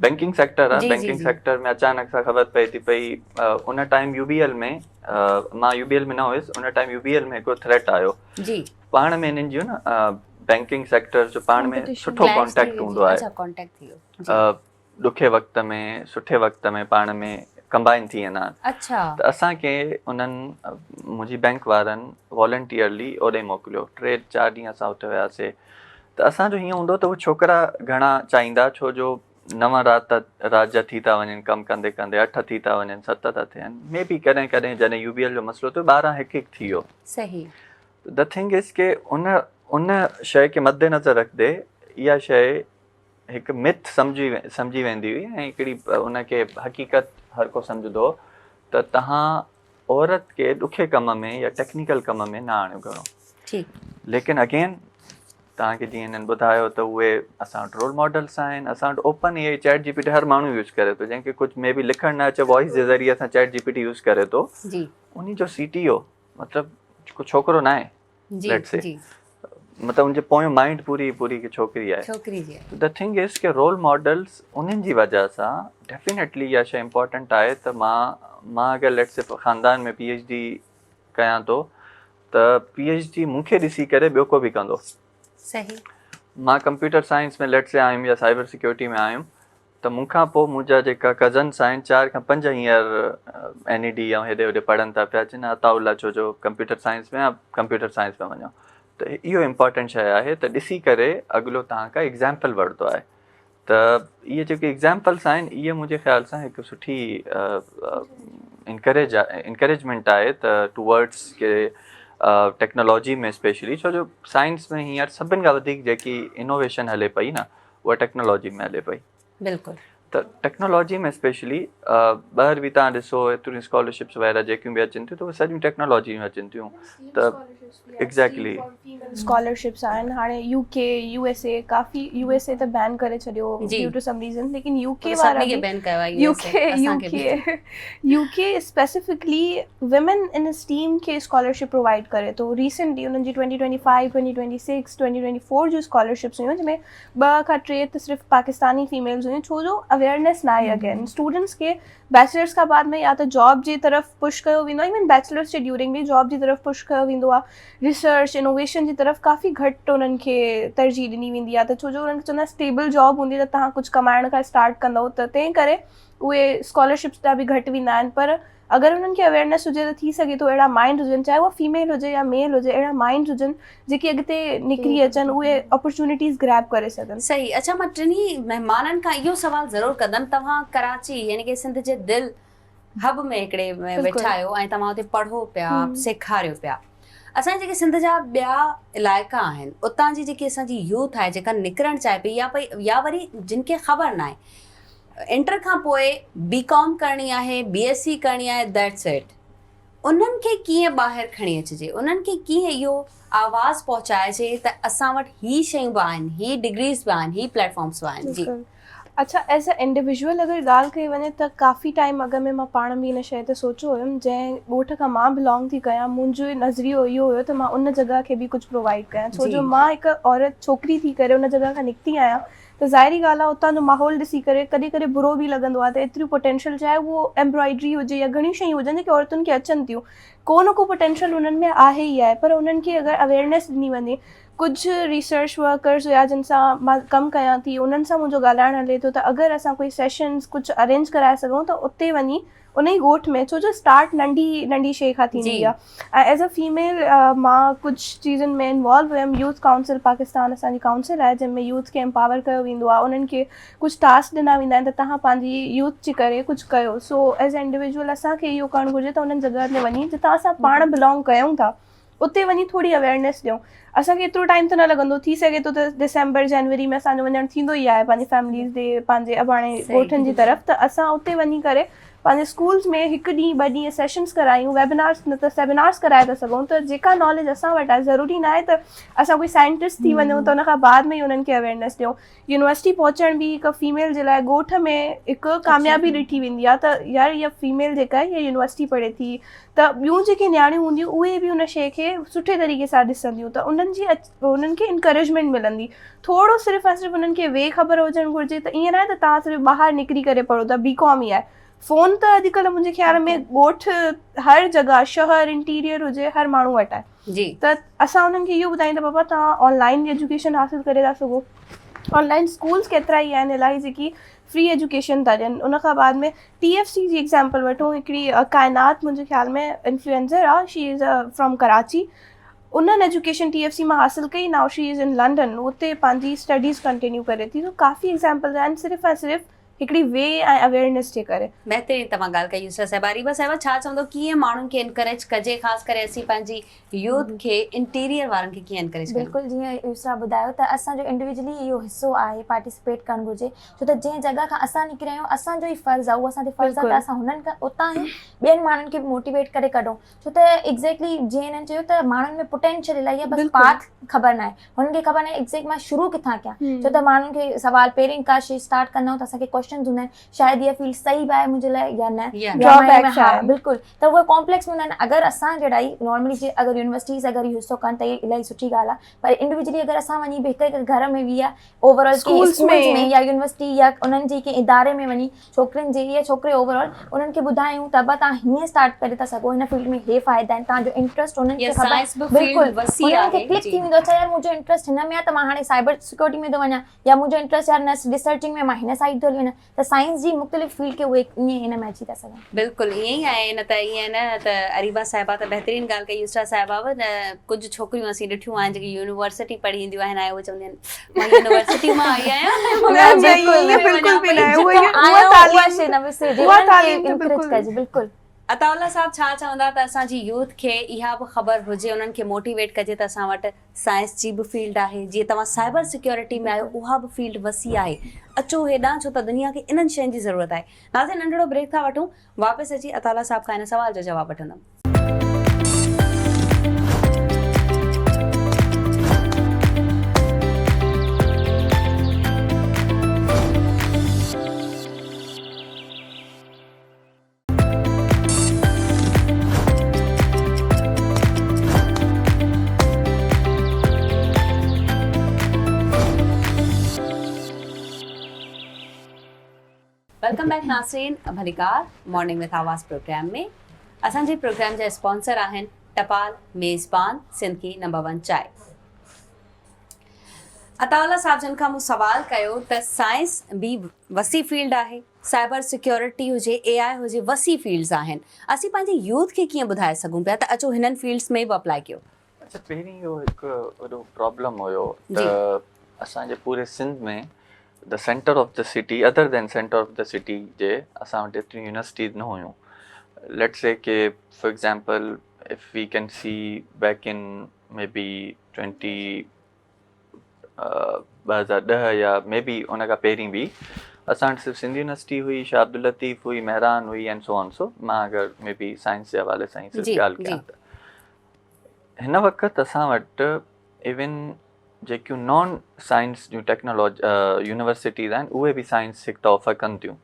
بينڪنگ سيڪٽر آهي بينڪنگ سيڪٽر ۾ اچانڪ سان خبر پئي ٿي پئي ان ٽائيم يو بي ايل ۾ مان يو بي ايل ۾ نه هيس ان ٽائيم يو بي ايل ۾ هڪڙو ٿريٽ آيو جي پاڻ ۾ انهن جو نه بينڪنگ سيڪٽر جو پاڻ ۾ سٺو ڪانٽيڪٽ هوندو آهي ڪانٽيڪٽ ٿي ويو ڏکي وقت ۾ سٺي وقت ۾ پاڻ ۾ ڪمبائن ٿي ويندا آهن اڇا ته اسان کي انهن منهنجي بينڪ وارن والنٽيئرلي اوڏي موڪليو ٽي چار ڏينهن اسان اتي وياسي ته اسان جو هيئن هوندو ته هو ڇوڪرا گهڻا چاهيندا ڇو جو نو رات رات جا ٿي ٿا وڃن ڪم ڪندي ڪندي اٺ ٿي ٿا وڃن ست ٿا ٿين مي بي ڪڏهن ڪڏهن جڏهن يو بي ايل جو مسئلو ٿيو 12 هڪ هڪ ٿي ويو صحيح the thing از ڪي ان ان شيء کي مد نظر رکندي اها شيء هڪ مٿ سمجهي سمجهي ويندي هئي ۽ هڪڙي ان کي حقيقت هر ڪو سمجهندو هو ته توهان عورت کي ڏکي ڪم ۾ يا ٽيڪنيڪل ڪم ۾ نه آڻيو گهڻو ٺيڪ ليڪن اگين توهان کي جيئن هنن ٻڌايو ته اهي اسان وٽ رول ماڊلس آهن اسان وٽ open A I chat G P T هر ماڻهو يوز ڪري ٿو جنهن کي ڪجهه مي بي لکڻ نه اچي وائس جي ذريعي سان چيٽ جي پي ٽي يوز ڪري ٿو جي انهي جو سي ٽي او مطلب ڪو ڇوڪرو نه آهي جي جي مطلب ان جي پويون مائنڊ پوري پوري هڪ ڇوڪري آهي ڇوڪري جي the thing از ڪي رول ماڊلز انهن جي وجه سان ڊيفينيٽلي اها شي امپورٽنٽ آهي ته مان مان اگر ليٽس سي خاندان ۾ پي ايڇ ڊي ڪيان ٿو ته پي ايڇ ڊي مون کي ڏسي ڪري ٻيو ڪو به ڪندو صحيح مان ڪمپيوٽر سائنس ۾ ليٽس سي آيم يا سائبر سيڪيورٽي ۾ آيم ته مون کان پوء منهنجا جيڪا ڪزنس آهن چار کان پنج هينئر اين اي ڊي ۽ هيڏي هوڏي پڙهن ٿا پيا چون عطاء الله ڇو جو ڪمپيوٽر سائنس ۾ آ ڪمپيوٽر سائنس ۾ وڃو ته اهو امپارٽنٽ شيء آهي ته ڏسي ڪري اڳلو توهان کان ايگزامپل وٺندو آهي ته اهي جيڪي ايگزامپلس آهن اهي منهنجي خيال سان هڪ سٺي انڪريج انڪريجمينٽ آهي ته ٽوورڊس ڪي ٽيڪنالاجي ۾ اسپيشلي ڇو جو سائنس ۾ هينئر سڀن کان وڌيڪ جيڪي انوويشن هلي پئي نه اها ٽيڪنالاجي ۾ هلي پئي. بلڪل. ته ٽيڪنالاجي ۾ اسپيشلي ٻاهر به تهان ڏسو ايتريون اسڪالرشپس وغيره جيڪيون به اچن ٿيون ته اهي سڄيون ٽيڪنالاجي جون اچن ٿيون ته ايگزيڪٽلي. اسڪالرشپس آهن هاڻي يو ڪي يو ايس اي ڪافي يو ايس اي ته بين ڪري ڇڏيو ڊيو ٽو سم ريزن ليڪن يو ڪي وارا U K U K U K specifically women in STEM کي اسڪالرشپ پرووائيڊ ڪري ٿو ريسنٽلي انهن جي 2025 2026 2024 جون اسڪالرشپس هيون جنهن ۾ ٻه کان ٽي ته صرف پاڪستاني فيميلز هيون ڇو جو اويئرنيس ناهي اگين اسٽوڊنٽس کي بيچلرس کان بعد ۾ يا ته جاب جي طرف پش ڪيو ويندو آهي ايون بيچلرس جي ڊيورنگ به جاب جي طرف پش ڪيو ويندو آهي ريسرچ انوويشن جي طرف ڪافي گهٽ انهن کي ترجيح ڏني ويندي آهي ته ڇو جو انهن کي چوندا آهن اسٽيبل جاب هوندي ته توهان ڪجهه ڪمائڻ کان اسٽارٽ ڪندو ته تنهن ڪري اهي اسڪالرشپس ڏانهن به گهٽ ويندا آهن پر اگر انهن کي اويئرنيس هجي ته ٿي سگهي ٿو اهڙا مائنڊ هجن چاهي اها فيميل هجي يا ميل هجي اهڙا مائنڊ هجن جيڪي اڳتي نڪري اچن اهي اپرچونيٽيز گريب ڪري سگهن. صحيح اڇا مان ٽنهي مهمانن کان اهو سوال ضرور ڪندم توهان ڪراچي يعني ڪي سنڌ جي دل حب ۾ هڪڙي ۾ ويٺا آهيو ۽ توهان اتي پڙهو پيا سيکاريو پيا اسان جي جيڪي سنڌ جا ٻيا علائقا آهن اتان جي جيڪي اسان جي يوٿ آهي جيڪا نڪرڻ چاهي پئي يا پئي يا وري جن کي خبر ناهي انٽر کان پوء بي ڪام ڪرڻي آهي بي ايس سي ڪرڻي آهي that's it انهن کي ڪيئن ٻاهر کڻي اچجي انهن کي ڪيئن اهو آواز پهچائجي ته اسان وٽ هي شيون به آهن هي ڊگريز به آهن هي پليٽ فارمس به آهن جي. اڇا ايز ا انڊيويجوئل اگر ڳالهه ڪئي وڃي ته ڪافي ٽائيم اڳ ۾ مان پاڻ به ان شيء تي سوچيو هيم جنهن ڳوٺ کان مان بلانگ ٿي ڪيان منهنجو نظريو اهو هيو ته مان ان جڳهه کي به ڪجهه پرووائيڊ ڪيان ڇو جو مان هڪ عورت ڇوڪري ٿي ڪري ان جڳهه کان نڪتي آهيان ته ظاهري ڳالهه آهي اتان جو ماحول ڏسي ڪري ڪڏهن ڪڏهن برو به لڳندو آهي ته ايتريون پوٽينشل چاهي اهو ايمبرائڊري هجي يا گهڻيون شيون هجن جيڪي عورتن کي اچن ٿيون ڪو نه ڪو پوٽينشل انهن ۾ آهي ئي آهي پر انهن کي اگر اويئرنيس ڏني وڃي ڪجهه ريسرچ ورڪرز هيا جن سان مان ڪم ڪيان ٿي انهن سان منهنجو ڳالهائڻ هلي ٿو ته اگر اسان ڪوئي سيشنز ڪجهه ارينج ڪرائي سگهون ته اتي وڃي ان ئي ڳوٺ ۾ ڇو جو اسٽارٽ ننڍي ننڍي شيء کان ٿيندي آهي ۽ ايز ا فيميل مان ڪجهه چيزن ۾ انوالو هيم يوٿ ڪائونسل پاڪستان اسان جي ڪائونسل آهي جنهن ۾ يوٿ کي امپاور ڪيو ويندو آهي انهن کي ڪجهه ٽاسڪ ڏنا ويندا آهن ته توهان پنهنجي يوٿ جي ڪري ڪجهه ڪيو سو ايز ا انڊيويجوئل اسان کي اهو ڪرڻ گهرجي ته انهن جڳهن تي وڃي جتان اسان پاڻ بلانگ ڪيون ٿا اتي وڃي ٿوري اويئرنيس ڏيون اسان کي ايترو ٽائيم ته نه لڳندو ٿي سگهي ٿو ته ڊسمبر جنوري ۾ اسان جو وڃڻ ٿيندو ئي آهي پنهنجي فيمليز ڏي پنهنجي اباڻي ڳوٺن جي طرف ته اسان اتي وڃي ڪري پنهنجي اسڪولز ۾ هڪ ڏينهن ٻه ڏينهن سيشنز ڪرايون ويبنارز نه ته سيمينارز ڪرائي ٿا سگهون ته جيڪا ناليج اسان وٽ آهي ضروري ناهي ته اسان ڪوئي سائنٽسٽ ٿي وڃون ته ان کان بعد ۾ ئي انهن کي اويئرنيس ڏيون. يونيورسٽي پهچڻ به هڪ فيميل جي لاء ڳوٺ ۾ هڪ ڪاميابي ڏٺي ويندي آهي ته يار اها فيميل جيڪا آهي اها يونيورسٽي پڙهي ٿي ته ٻيون جيڪي نياڻيون هونديون اهي به ان شيء کي سٺي طريقي سان ڏسنديون ته انهن جي انهن کي انڪريجمينٽ ملندي ٿورو صرف ۽ صرف انهن کي وي خبر هجڻ گهرجي ته ائين ناهي ته توهان صرف ٻاهر نڪري ڪري پڙهو ٿا بي ڪام ئي آهي فون ته اڄڪلهه منهنجي خيال ۾ ڳوٺ هر جڳهه شهر انٽيريئر هجي هر ماڻهو وٽ آهي جي ته اسان انهن کي اهو ٻڌايون ته بابا توهان آن لائن ايجوڪيشن حاصل ڪري ٿا سگهو آن لائن اسڪولس ڪيترا ئي آهن الاهي جيڪي فري ايجوڪيشن ٿا ڏين ان کان بعد ۾ ٽي ايف سي جي ايگزامپل وٺون هڪڙي ڪائنات منهنجي خيال ۾ انفلوئنسر آهي شي از فرام ڪراچي انهن ايجوڪيشن ٽي ايف سي مان حاصل ڪئي now she is in London اتي پنهنجي اسٽڊيز ڪنٽينيو ڪري ٿي سو ڪافي ايگزامپلز آهن صرف ۽ صرف هڪڙي وي ۽ اويئرنيس جي ڪري. بهترين توهان ڳالهه ڪئي يسرا صاحبه اريبا صاحبه ڇا چوندو ڪيئن ماڻهن کي انڪريج ڪجي خاص ڪري اسين پنهنجي يوٿ کي انٽيريئر وارن کي ڪيئن انڪريج ڪجي. بلڪل جيئن يسرا ٻڌايو ته اسان جو انڊيويجولي اهو حصو آهي پارٽيسپيٽ ڪرڻ گهرجي ڇو ته جنهن جڳهه کان اسان نڪريا آهيون اسان جو ئي فرض آهي اهو اسان تي فرض آهي ته اسان هنن کان اتان ئي ٻين ماڻهن کي به موٽيويٽ ڪري ڪڍون ڇو ته ايگزيڪٽلي جيئن هنن چيو ته ماڻهن ۾ پوٽينشل الاهي آهي بس پاٿ خبر ناهي هنن کي خبر ناهي ايگزيڪٽ مان شروع ڪٿان ڪيان ڇو ته ماڻهن کي سوال پهرين ڪا شي اسٽارٽ ڪندا آهيون ته اسان کي ڪوشچنز هوندا آهن شايد اها فيلڊ صحيح به آهي منهنجي لاء يا نه ها بلڪل ته اهي ڪامپليڪس هوندا آهن اگر اسان جهڙا ئي نارملي جي اگر يونيورسٽيز اگر اهو حصو ڪن ته الاهي سٺي ڳالهه آهي پر انڊيويجولي اگر اسان وڃي به هڪ هڪ گهر ۾ به يا اوور آل ڪنهن اسڪولز ۾ يا يونيورسٽي يا انهن جي ڪنهن اداري ۾ وڃي ڇوڪرين جي يا ڇوڪري اوور آل انهن کي ٻڌايون ته ابا توهان هيئن اسٽارٽ ڪري ٿا سگهو هن فيلڊ ۾ هي فائدا آهن توهان جو انٽرسٽ انهن کي خبر بلڪل انهن کي ڪلڪ ٿي ويندو اڇا يار منهنجو انٽرسٽ هن ۾ آهي ته مان هاڻي سائبر سيڪيورٽي ۾ ٿو وڃان يا منهنجو انٽرسٽ يار نه ريسرچنگ ۾ مان هن سائيڊ ٿو هلي وڃان ته سائنس جي مختلف فيلڊ کي اهي ائين ان ۾ اچي ٿا سگهن. بلڪل ائين ئي آهي نه ته ائين نه ته اريبا صاحبه ته بهترين ڳالهه ڪئي يسرا صاحبه به نه ڪجهه ڇوڪريون اسين ڏٺيون آهن جيڪي يونيورسٽي پڙهي اينديون آهن ۽ اهي چونديون آهن مان يونيورسٽي مان آئي آهيان بلڪل عطاء الله صاحب ڇا چوندا ته اسان جي يوٿ کي اها به خبر هجي انهن کي موٽيويٽ ڪجي ته اسان وٽ سائنس جي به فيلڊ آهي جيئن توهان سائبر سيڪيورٽي ۾ آهيو اها به فيلڊ وسيع آهي اچو هيڏانهن ڇو ته دنيا کي انهن شين جي ضرورت آهي ناظرين ننڍڙو بريڪ ٿا وٺون واپس اچي عطاء الله صاحب کان هن سوال جو جواب وٺندم. Welcome back ناظرين ڀليڪار مارننگ وٿ آواز پروگرام ۾ اسان جي پروگرام جا اسپانسر آهن ٽپال ميزبان سنڌ کی نمبر 1 چائي عطاء الله صاحب جن کان مون سوال ڪيو ته سائنس به وسيع فيلڊ آهي سائبر سيڪيورٽي هجي اي آء هجي وسيع فيلڊز آهن اسين پنهنجي يوٿ کي ڪيئن ٻڌائي سگهون پيا ته اچو هنن فيلڊز ۾ به اپلائي ڪيو. اڇا پهرين اهو هڪ وڏو پرابلم هيو ته اسان جي پوري Sindh ۾ the centre of the city other than centre of the city جي اسان وٽ ايتريون يونيورسٽيز نه هيون ليٽس سي ڪي for example if we can see back in may be twenty 2010 يا مي بي ان کان پهرين به اسان وٽ صرف سنڌ يونيورسٽي هئي، شاهه عبداللطيف هئي، مهراڻ هئي اينڊ سو آن سو مان اگر مي بي سائنس جي حوالي سان ئي صرف ڳالهه ڪيان ته هن وقت اسان وٽ ايون جيڪيون نان سائنس جون ٽيڪنالاجي يونيورسٽيز آهن اهي به سائنس هڪ ته آفر ڪن ٿيون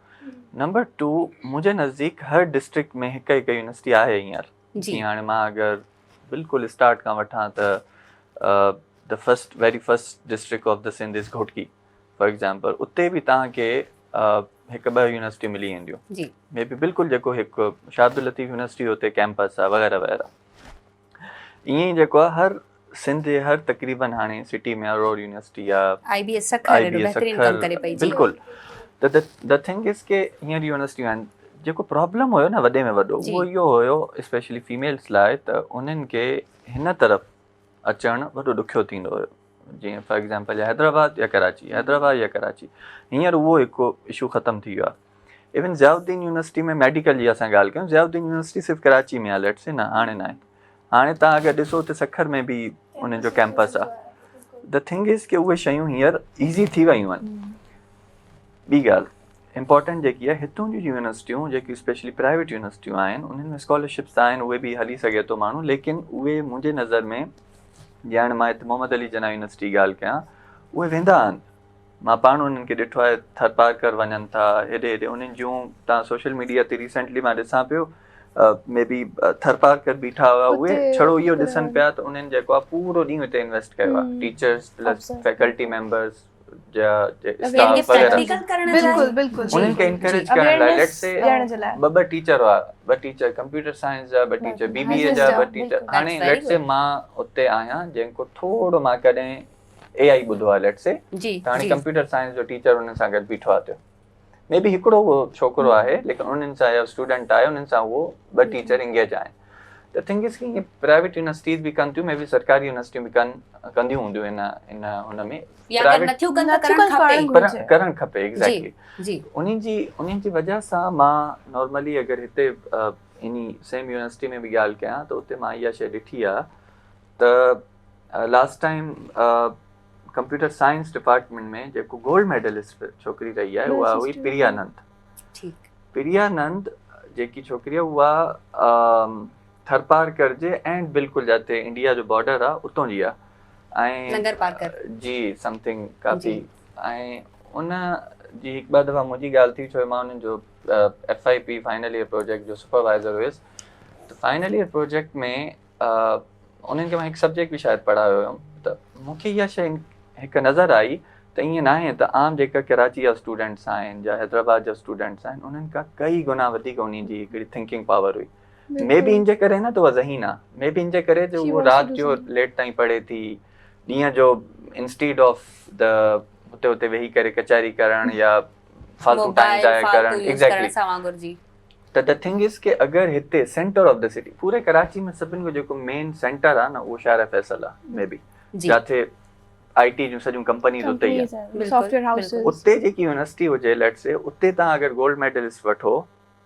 نمبر ٽو منهنجي نزديڪ هر ڊسٽرڪٽ ۾ هڪ هڪ يونيورسٽي آهي هينئر جيئن هاڻي مان اگر بلڪل اسٽارٽ کان وٺان ته the first very first district of the Sindh is Ghotki for example اتي به توهان کي هڪ ٻه يونيورسٽيون ملي وينديون جي مي بي بلڪل جيڪو هڪ شاهه عبداللطيف يونيورسٽي اتي ڪيمپس آهي وغيره وغيره ائين ئي جيڪو آهي هر سنڌ جي هر تقريبن هاڻي سٽي ۾ ارور يونيورسٽي آهي آئي بي ايس سکر ايڏو بهترين ڪم ڪري پئي جي بلڪل ته the thing از ڪي هينئر يونيورسٽيون آهن جيڪو پرابلم هيو نه وڏي ۾ وڏو اهو اهو هيو اسپيشلي فيميلز لاء ته انهن کي هن طرف اچڻ وڏو ڏکيو ٿيندو هيو جيئن فار ايگزامپل حيدرآباد يا ڪراچي حيدرآباد يا ڪراچي هينئر اهو هڪ اشو ختم ٿي ويو آهي ايون ضياء الدين يونيورسٽي ۾ ميڊيڪل جي اسان ڳالهه ڪيون ضياء الدين يونيورسٽي صرف ڪراچي ۾ آهي ليٽ سي نه هاڻي نه آهي هاڻي تان اگر ڏسو ته سکر ۾ به انهن جو ڪيمپس آهي the thing از ڪي اهي شيون هينئر ايزي ٿي ويون آهن ٻي ڳالهه امپارٽنٽ جيڪي آهي هتون جون يونيورسٽيون جيڪي اسپيشلي پرائيويٽ يونيورسٽيون آهن انهن ۾ اسڪالرشپس آهن اهي به هلي سگهي ٿو ماڻهو ليڪن اهي منهنجي نظر ۾ جي هاڻي مان هتي محمد علي جناح يونيورسٽي جي ڳالهه ڪيان اهي ويندا آهن مان پاڻ انهن کي ڏٺو آهي ٿرپارڪر وڃن ٿا هيڏي هيڏي انهن جون تان سوشل ميڊيا تي ريسنٽلي مان ڏسان پيو مي بي ٿرپارڪر بيٺا هئا اهي ڇڙو اهو ڏسن پيا ته انهن جيڪو آهي پورو ڏينهن هتي انويسٽ ڪيو آهي ٽيچرس پلس فيڪلٽي ميمبرس جا اسٽاف وغيره بلڪل بلڪل انهن کي انڪريج ڪرڻ لاء let's سي ٻه ٻه ٽيچر هئا ٻه ٽيچر ڪمپيوٽر سائنس جا ٻه ٽيچر بي بي اي جا ٻه ٽيچر هاڻي let's سي مان اتي آهيان جنهن کو ٿورو مان ڪڏهن اي آئي ٻڌو آهي let's سي ته هاڻي ڪمپيوٽر سائنس جو ٽيچر انهن سان گڏ بيٺو آهي مي بي هڪڙو اهو ڇوڪرو آهي ليڪن انهن سان يا اسٽوڊنٽ آهي انهن سان اهو ٻه ٽيچر انگيج آهن ته thing is K private universities به ڪن ٿيون مي بي سرڪاري يونيورسٽيون به ڪن ڪنديون هونديون ان ان هن ۾ يا اگر نٿيون ڪن ته ڪرڻ کپي پر ڪرڻ کپي ايگزيڪٽلي جي انهن جي انهن جي وجه سان مان نارملي اگر هتي انهي سيم يونيورسٽي ۾ به ڳالهه ڪيان ته اتي مان اها شيء ڏٺي آهي ته last time computer science department ۾ جيڪو گولڊ ميڊلسٽ ڇوڪري رهي آهي اها هئي پريا نند ٺيڪ پريا نند جيڪي ڇوڪري آهي اها ٿرپارڪر جي اينڊ بلڪل جاتي انڊيا جو بارڊر آهي اتون جي آهي ۽ ننگر پارڪر جي سمٿنگ ڪافي ۽ ان جي هڪ ٻه دفعا منهنجي ڳالهه ٿي ڇو مان انهن جو F I P final year project جو سپروائزر هيس ته فائنل ايئر پروجيڪٽ ۾ انهن کي مان هڪ سبجيڪٽ به شايد پڙهايو هيم ته مون کي اها شيء هڪ نظر آئي ته ائين ناهي ته عام جيڪا ڪراچي جا اسٽوڊنٽس آهن يا حيدرآباد جا اسٽوڊنٽس آهن انهن کان ڪئي گنا وڌيڪ انهن جي هڪڙي ٿنڪنگ پاور هئي مي بي ان جي ڪري نه ته اها ذهين آهي مي بي ان جي ڪري جو اهو رات جو ليٽ تائين پڙهي ٿي ڏينهن جو انسٽيڊ آف the هتي هتي ويهي ڪري ڪچهري ڪرڻ يا فالتو ٽائيم ضايع ڪرڻ ايگزيڪٽلي ته the thing از ڪي اگر هتي سينٽر آف the city پوري ڪراچي ۾ سڀن کان جيڪو مين سينٽر آ نه اهو شارع فيصل آ مي بي جاٿي آئي ٽي جون سڄيون ڪمپنيز اتي ئي آهن سافٽ ويئر هائوسز اتي جيڪي يونيورسٽي هجي let's سي اتي تان اگر گولڊ ميڊلسٽ وٺو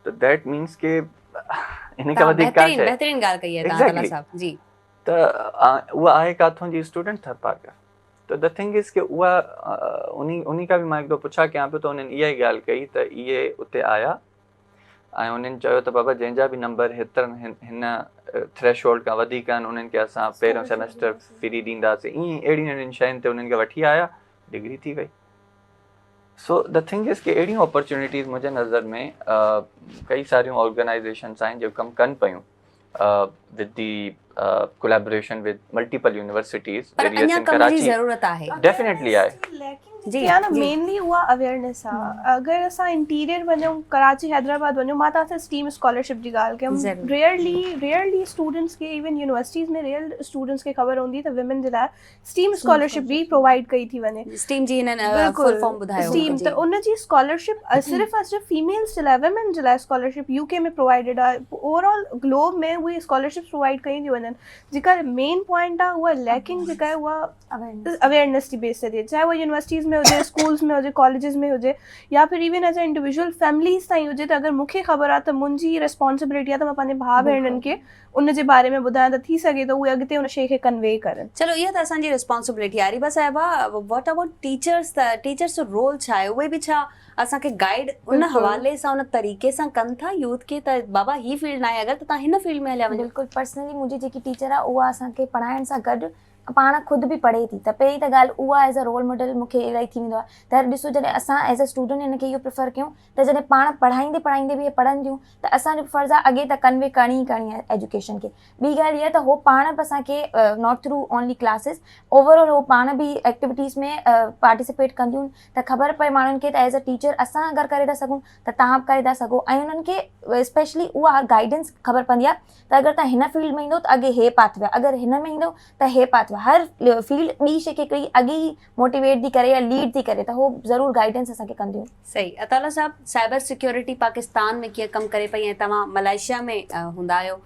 ته that means ڪي ان کان وڌيڪ ڪا شيء بهترين ڳالهه ڪئي آهي تان الله صاحب جي ته اها آهي ڪاٿون جي اسٽوڊنٽ ٿرپارڪر ته the thing از ڪي اها انهي انهي کان به مان هڪ دفعو پڇا ڪيان پيو ته انهن اها ئي ڳالهه ڪئي ته اهي اتي آيا ۽ انهن چيو ته بابا جنهن جا به نمبر هيترن هن ٿريش هولڊ کان وڌيڪ آهن انهن کي اسان پهريون سيمسٽر فري ڏينداسين ائين اهڙين اهڙين شين تي انهن کي وٺي آيا ڊگري ٿي وئي سو the thing از ڪي اهڙيون اپرچونيٽيز منهنجي نظر ۾ ڪئي ساريون آرگنائزيشنس آهن جيڪو ڪم ڪن پيون with the collaboration with multiple universities پر اڃا ڪم جي ضرورت آهي ڊيفينيٽلي آهي جي آ نه مينلي اها اويئرنيس آ اگر اسان انٽيريئر وڃون ڪراچي حيدرآباد وڃون مان توهان سان اسٽيم اسڪالرشپ جي ڳالهه ڪيم ريئرلي ريئرلي اسٽوڊنٽس کي ايون يونيورسٽيز ۾ ريئر اسٽوڊنٽس کي خبر هوندي ته ويمن جي لاء اسٽيم اسڪالرشپ به پرووائيڊ ڪئي ٿي وڃي. اسٽيم جي هنن فل فارم ٻڌايو. اسٽيم ته ان جي اسڪالرشپ صرف ۽ صرف فيميلز جي لاء ويمن جي لاء اسڪالرشپ يو ڪي ۾ پرووائيڊيڊ آهي اوور آل گلوب ۾ اهي اسڪالرشپس پرووائيڊ ڪيون ٿيون وڃن جيڪا مين پوائنٽ آهي اها ليڪنگ جيڪا آهي اها اويئرنيس جي بيس تي ٿئي چاهي اها يونيورسٽيز ۾ هجي اسڪولز ۾ هجي ڪاليجز ۾ هجي يا ڦر ايون ايز اي انڊيويجوئل فيمليز تائين هجي ته اگر مون کي خبر آهي ته منهنجي ريسپانسبلٽي آهي ته مان پنهنجي ڀاء ڀيڻن کي ان جي باري ۾ ٻڌايان ته ٿي سگهي ٿو اهي اڳتي ان شيء کي ڪنوي ڪرن. چلو اها ته اسان جي ريسپانسبلٽي آهي اريبا صاحبه what about teachers ته ٽيچرس جو رول ڇا آهي اهي به ڇا اسان کي گائيڊ ان حوالي سان ان طريقي سان ڪن ٿا يوٿ کي ته بابا هي فيلڊ ناهي اگر ته توهان هن فيلڊ ۾ هليا وڃو. بلڪل پرسنلي منهنجي جيڪي ٽيچر آهي اها اسان کي پڙهائڻ سان گڏ پاڻ خود به پڙهي ٿي ته پهرين ته ڳالهه اها ايز ا رول ماڊل مون کي الاهي ٿي ويندو آهي ته ڏسو جڏهن اسان ايز ا اسٽوڊنٽ هن کي اهو پريفر ڪيون ته جڏهن پاڻ پڙهائيندي پڙهائيندي به اهي پڙهن ٿيون ته اسان جو به فرض آهي اڳي ته ڪنوي ڪرڻي ئي ڪرڻي آهي ايجوڪيشن کي ٻي ڳالهه اها ته هو پاڻ به اسان کي not through only classes overall هو پاڻ به ايڪٽيوٽيز ۾ پارٽيسپيٽ ڪنديون ته خبر پئي ماڻهن کي ته ايز ا ٽيچر اسان اگر ڪري ٿا سگهون ته توهان به ڪري ٿا سگهو ۽ انهن کي اسپيشلي اها گائيڊنس خبر پوندي آهي ته اگر توهان هن فيلڊ ۾ ايندو ته اڳي هي پاٿ وي آهي اگر هن ۾ ايندو ته هي پاٿ وي آهي هر فيلڊ ٻي شي کي هڪڙي اڳي ئي موٽيويٽ ٿي ڪري يا ليڊ ٿي ڪري ته هو ضرور گائيڊنس اسان کي ڪنديون. صحيح عطاالله صاحب سائبر سيڪيورٽي پاڪستان ۾ ڪيئن ڪم ڪري پئي ۽ توهان ملائيشيا ۾ هوندا آهيو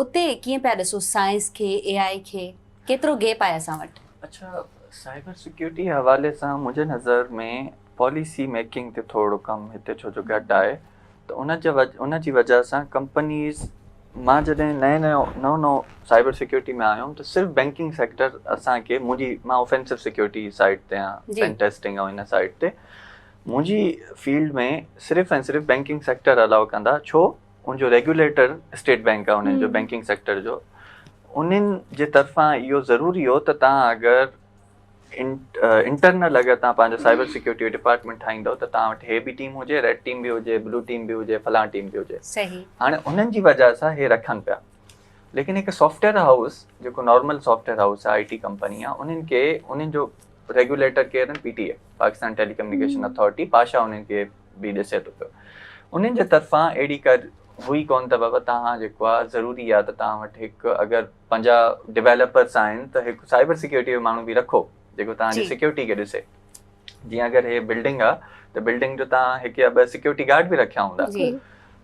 اتي ڪيئن پيا ڏسو سائنس کي اي آء کي ڪيترو گيپ آهي اسان وٽ. اڇا سائبر سيڪيورٽي حوالي سان منهنجي نظر ۾ پاليسي ميڪنگ تي ٿورو ڪم هتي ڇو جو گهٽ آهي ته ان جي ان جي وجه سان ڪمپنيز مان جڏهن نئين نئين نئون نئون سائبر سيڪيورٽي ۾ آيو ته صرف بينڪنگ سيڪٽر اسان کي منهنجي مان اوفينسو سيڪيورٽي سائيڊ تي آهيان پين ٽيسٽنگ ۽ ان سائيڊ تي منهنجي فيلڊ ۾ صرف ۽ صرف بينڪنگ سيڪٽر الاء ڪندا ڇو ان جو ريگيوليٽر اسٽيٽ بينڪ آهي انهن جو بينڪنگ سيڪٽر جو انهن جي طرفان اهو ضروري هو ته تان اگر انٽرنل اگر تان پنهنجو سائبر سيڪيورٽي ڊپارٽمينٽ ٺاهيندو ته تان وٽ هي به ٽيم هجي ريڊ ٽيم به هجي بلو ٽيم به هجي فلان ٽيم به هجي صحيح هاڻي انهن جي وجه سان هي رکن پيا ليڪن هڪ سافٽويئر هائوس جيڪو نارمل سافٽويئر هائوس آهي آئي ٽي ڪمپني آهي انهن کي انهن جو ريگيوليٽر ڪير آهن P T A Pakistan telecommunication authority PASHA انهن کي به ڏسي ٿو پيو انهن جي طرفان اهڙي ڪا هئي ڪون ته بابا توهان جيڪو آهي ضروري آهي ته توهان وٽ هڪ اگر 50 ڊيولپرس آهن ته هڪ سائبر سيڪيورٽي جو ماڻهو به رکو جيڪو توهان جي سيڪيورٽي کي ڏسي جيئن اگر هي بلڊنگ آ ته بلڊنگ جو توهان هڪ يا ٻه سيڪيورٽي گارڊ به رکيا هوندا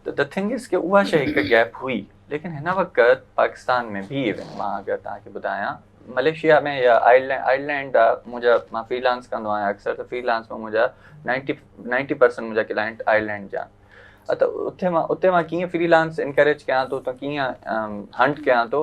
ته the thing از ڪي اها شيء هڪ گيپ هئي ليڪن هن وقت پاڪستان ۾ به ايون مان اگر توهان کي ٻڌايان ملائيشيا ۾ يا آئرلينڊ آئرلينڊ آ منهنجا مان فري لانس ڪندو آهيان اڪثر ته فري لانس ۾ منهنجا 90% منهنجا ڪلائنٽ آئرلينڊ جا آهن ته اتي مان اتي مان ڪيئن فري لانس انڪريج ڪيان ٿو ته ڪيئن هنٽ ڪيان ٿو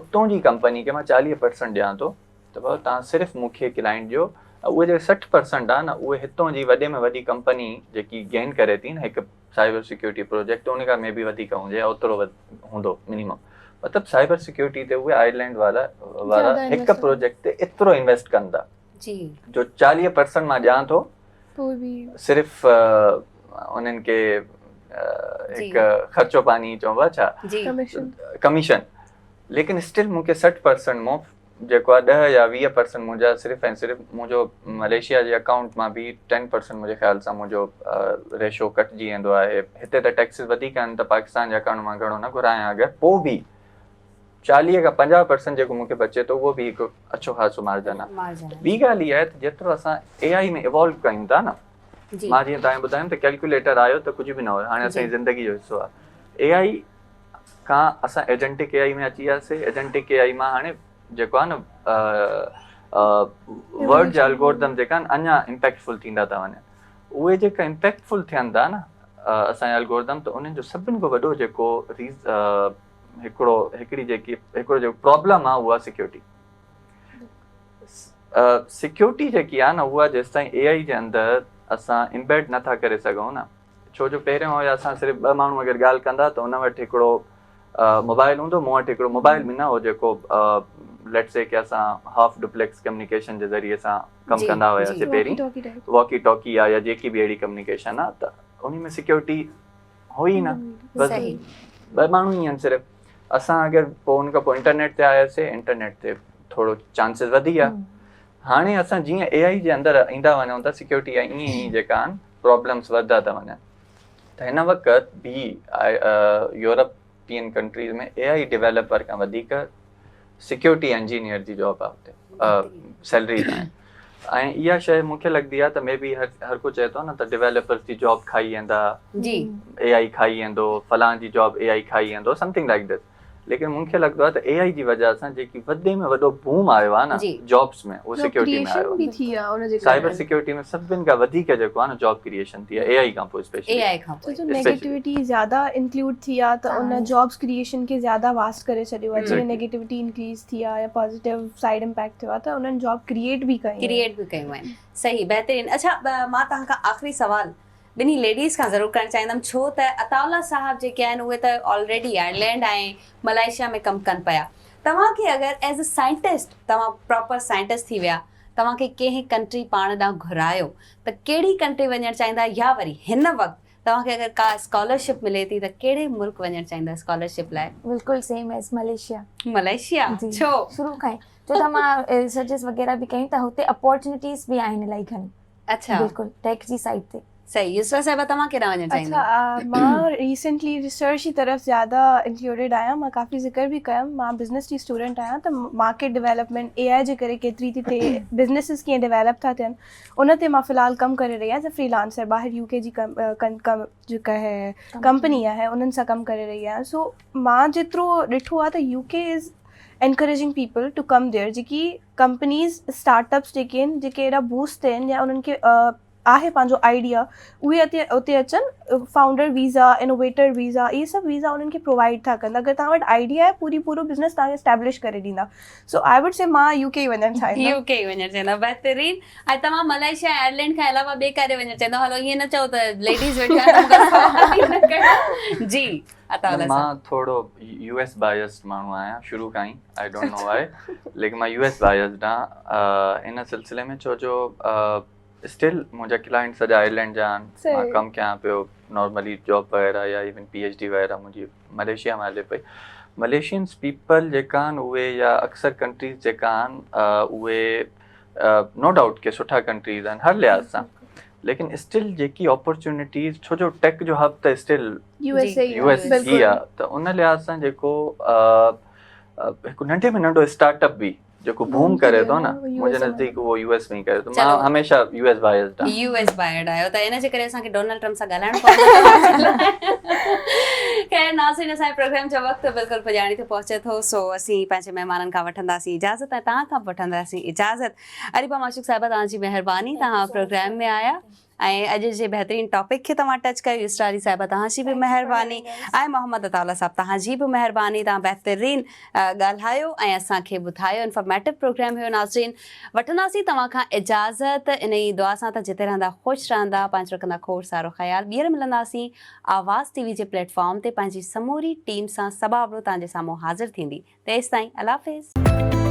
اتون جي ڪمپني کي مان 40% ڏيان ٿو ته بابا تان صرف مون کي ڪلائنٽ ڏيو اهي جيڪي 60% آ نه اهي هتون جي وڏي ۾ وڏي ڪمپني جيڪي گين ڪري ٿي نه هڪ سائبر سيڪيورٽي پروجيڪٽ ان کان مي بي وڌيڪ هجي يا اوترو هوندو منيمم مطلب سائبر سيڪيورٽي تي اهي آئرلينڊ وارا وارا هڪ پروجيڪٽ تي ايترو انويسٽ ڪن ٿا جي جو 40% مان ڏيان ٿو صرف انهن کي هڪ خرچو پاني چئبو آهي ڇا ڪميشن ليڪن اسٽل مون کي 60% مون جيڪو آهي 10 يا 20 پرسنٽ منهنجا صرف ۽ صرف منهنجو ملائيشيا جي اڪائونٽ مان به 10 پرسنٽ منهنجي خيال سان منهنجو ريشو ڪٽجي ويندو آهي هتي ته ٽيڪسز وڌيڪ آهن ته پاڪستان جي اڪائونٽ مان گهڻو نه گهرايان اگر پوء به 40 کان 50 پرسنٽ جيڪو مون کي بچي ٿو اهو به هڪ اڇو خاصو مارجن آهي ٻي ڳالهه اها آهي ته جيترو اسان اي آئي ۾ ايوالو ڪيون ٿا نه مان جيئن توهان کي ٻڌايم ته ڪيلڪيوليٽر آيو ته ڪجهه به نه هيو هاڻي اسان جي زندگي جو حصو آهي اي آئي کان اسان ايجنٽڪ اي آئي ۾ اچي وياسي ايجنٽڪ اي آئي مان هاڻي جيڪو آهي نه ورڊ جا الگورٿم جيڪا آهن اڃا امپيڪٽفل ٿيندا ٿا وڃن اهي جيڪا امپيڪٽفل ٿين ٿا نه اسان جا الگورٿم ته انهن جو سڀني کان وڏو جيڪو ريز هڪڙو هڪڙي جيڪي هڪڙو جيڪو پرابلم آهي اها سيڪيورٽي سيڪيورٽي جيڪي آهي نه اها جيستائين اي آئي جي اندر اسان امبيڊ نٿا ڪري سگهون نه ڇو جو پهريون هيا اسان صرف ٻه ماڻهو اگر ڳالهه ڪندا ته ان وٽ هڪڙو موبائل هوندو مون وٽ هڪڙو موبائل به نه هو جيڪو ليٽ سي ڪي اسان هاف ڊپليڪس ڪميونيڪيشن جي ذريعي سان ڪم ڪندا هياسي پهرين واڪي ٽاڪي آ يا جيڪي به اهڙي ڪميونيڪيشن آ ته ان ۾ سيڪيورٽي هئي نه بس ٻه ماڻهو ئي آهن صرف اسان اگر پوء ان کان پوء انٽرنيٽ تي آياسي انٽرنيٽ تي ٿورو چانسز وڌي ويا هاڻي اسان جيئن اي آئي جي اندر ايندا وڃون ٿا سيڪيورٽي ائين ئي جيڪا آهن پرابلمس وڌندا ٿا وڃن ته هن وقت به يورپين ڪنٽريز ۾ اي آئي ڊيولپر کان وڌيڪ سيڪيورٽي انجنيئر جي جاب آهي اتي سيلريز آهن ۽ اها شيء مون کي لڳندي آهي ته مي بي هر هر ڪو چئي ٿو نه ته ڊيولپرز جي جاب کائي ويندا جي اي آئي کائي ويندو فلان جي جاب اي آئي کائي ويندو سمٿنگ لائڪ this ليڪن مون کي لڳندو آهي ته اي آئي جي وجه سان جيڪي وڏي ۾ وڏو بوم آيو آهي نه جابس ۾ اهو سيڪيورٽي ۾ آيو آهي سائبر سيڪيورٽي ۾ سڀن کان وڌيڪ جيڪو آهي نه جاب ڪريئيشن ٿي آهي اي آئي کان پوء اسپيشلي اي آئي کان پوء جو نيگيٽيوٽي زياده انڪلوڊ ٿي آهي ته ان جابس ڪريئيشن کي زياده واسٽ ڪري ڇڏيو آهي جيئن نيگيٽيوٽي انڪريز ٿي آهي يا پازيٽو سائيڊ امپيڪٽ ٿيو آهي ته انهن جاب ڪريئيٽ به ڪيون ڪريئيٽ به ڪيون آهن صحيح بهترين اڇا مان توهان کان آخري سوال ٻنهي ليڊيز کان ضرور ڪرڻ چاهيندم ڇو ته عطاء الله صاحب جيڪي آهن اهي ته آلريڊي آئرلينڊ ۽ ملائيشيا ۾ ڪم ڪن پيا توهان کي اگر ايز اي سائنٽسٽ توهان پراپر سائنٽسٽ ٿي ويا توهان کي ڪنهن ڪنٽري پاڻ ڏانهن گهرايو ته ڪهڙي ڪنٽري وڃڻ چاهيندا يا وري هن وقت توهان کي اگر ڪا اسڪالرشپ ملي ٿي ته ڪهڙي ملڪ وڃڻ چاهيندا اسڪالرشپ لاء؟ بلڪل سيم ايز ملائيشيا. ملائيشيا ڇو؟ شروع کان ئي ڇو ته مان ريسرچز وغيره به ڪيون ته هتي اپورچونيٽيز به آهن الاهي گهڻي. اڇا بلڪل ٽيڪ جي سائيڊ تي. صحيح يسرا صاحبه توهان ڪيڏانهن وڃڻ چاهيندا؟ اڇا مان ريسنٽلي ريسرچ جي طرف زياده انڪلوڊيڊ آهيان مان ڪافي ذڪر به ڪيم مان بزنس جي اسٽوڊنٽ آهيان ته مارڪيٽ ڊيولپمينٽ اي آء جي ڪري ڪيتري ٿي ٿئي بزنسز ڪيئن ڊيولپ ٿا ٿين ان تي مان في الحال ڪم ڪري رهي آهيان ايز اي فري لانسر ٻاهر يو ڪي جي جيڪا هي ڪمپني آهي انهن سان ڪم ڪري رهي آهيان سو مان جيترو ڏٺو آهي ته U K is encouraging people to come there جيڪي ڪمپنيز اسٽارٽ اپس جيڪي آهن جيڪي ايڏا بوسٽ آهن يا انهن کي آهي پنهنجو آئيڊيا اهي اتي اتي اچن فائونڊر ويزا انوويٽر ويزا اهي سڀ ويزا انهن کي پرووائيڊ ٿا ڪن اگر توهان وٽ آئيڊيا آهي پوري پورو بزنس توهان کي اسٽيبلش ڪري ڏيندا سو I would سي مان يو ڪي ئي وڃڻ چاهيندم. يو ڪي ئي وڃڻ چاهيندا بهترين ۽ توهان ملائيشيا ۽ آئرلينڊ کان علاوه ٻئي ڪاڏي وڃڻ چاهيندو هلو ائين نه چئو ته ليڊيز ويٺيون آهن ته مون کان سوال ئي نه ڪيو جي عطاء الله صاحب. مان ٿورو يو ايس بائسڊ ماڻهو آهيان شروع کان ئي I don't know وائي ليڪن مان يو ايس بائسڊ آهيان ان سلسلي ۾ ڇو جو اسٽل منهنجا ڪلائنٽ سڄا آئرلينڊ جا آهن مان ڪم ڪيان پيو نارملي جاب وغيره يا ايون پي ايڇ ڊي وغيره منهنجي ملائيشيا ۾ هلي پئي ملائيشينس پيپل جيڪا آهن اهي يا اڪثر ڪنٽريز جيڪا آهن اهي نو ڊائوٽ ڪي سٺا ڪنٽريز آهن هر لحاظ سان ليڪن اسٽل جيڪي اپرچونيٽيز ڇو جو ٽيڪ جو هب ته اسٽل يو ايس اي آهي ته ان لحاظ سان جيڪو هڪ ننڍي ۾ ننڍو اسٽارٽ اپ به جيڪو بوم ڪري ٿو نه منهنجي نزديڪ اهو يو ايس ۾ ڪري ٿو مان هميشه يو ايس بائسڊ آهيان. يو ايس بائسڊ آهيو ته ان جي ڪري اسان کي ڊونلڊ ٽرمپ سان ڳالهائڻو پوندو. خير ناظرين اسان جي پروگرام جو وقت بلڪل پڄاڻي تي پهچي ٿو سو اسين پنهنجي مهمانن کان وٺنداسين اجازت ۽ توهان کان به وٺنداسين اجازت. اريبا معشوق صاحبه توهان جي مهرباني توهان پروگرام ۾ آيا. ۽ اڄ جي بهترين ٽاپڪ کي توهان ٽچ ڪيو يسرا علي صاحبه توهان جي به مهرباني ۽ محمد عطاء الله صاحب توهان جي به مهرباني توهان بهترين ڳالهايو ۽ اسان کي ٻڌايو انفارميٽو پروگرام هيو ناظرين وٺنداسين توهان کان اجازت انهي دعا سان ته جتي رهندا خوش رهندا پنهنجو رکندا کوڙ سارو خيال ٻيهر ملنداسين آواز ٽي وي جي پليٽ فارم تي پنهنجي سموري ٽيم سان صبا ابڙو توهان جي سامهون حاضر ٿيندي تيستائين الله حافظ.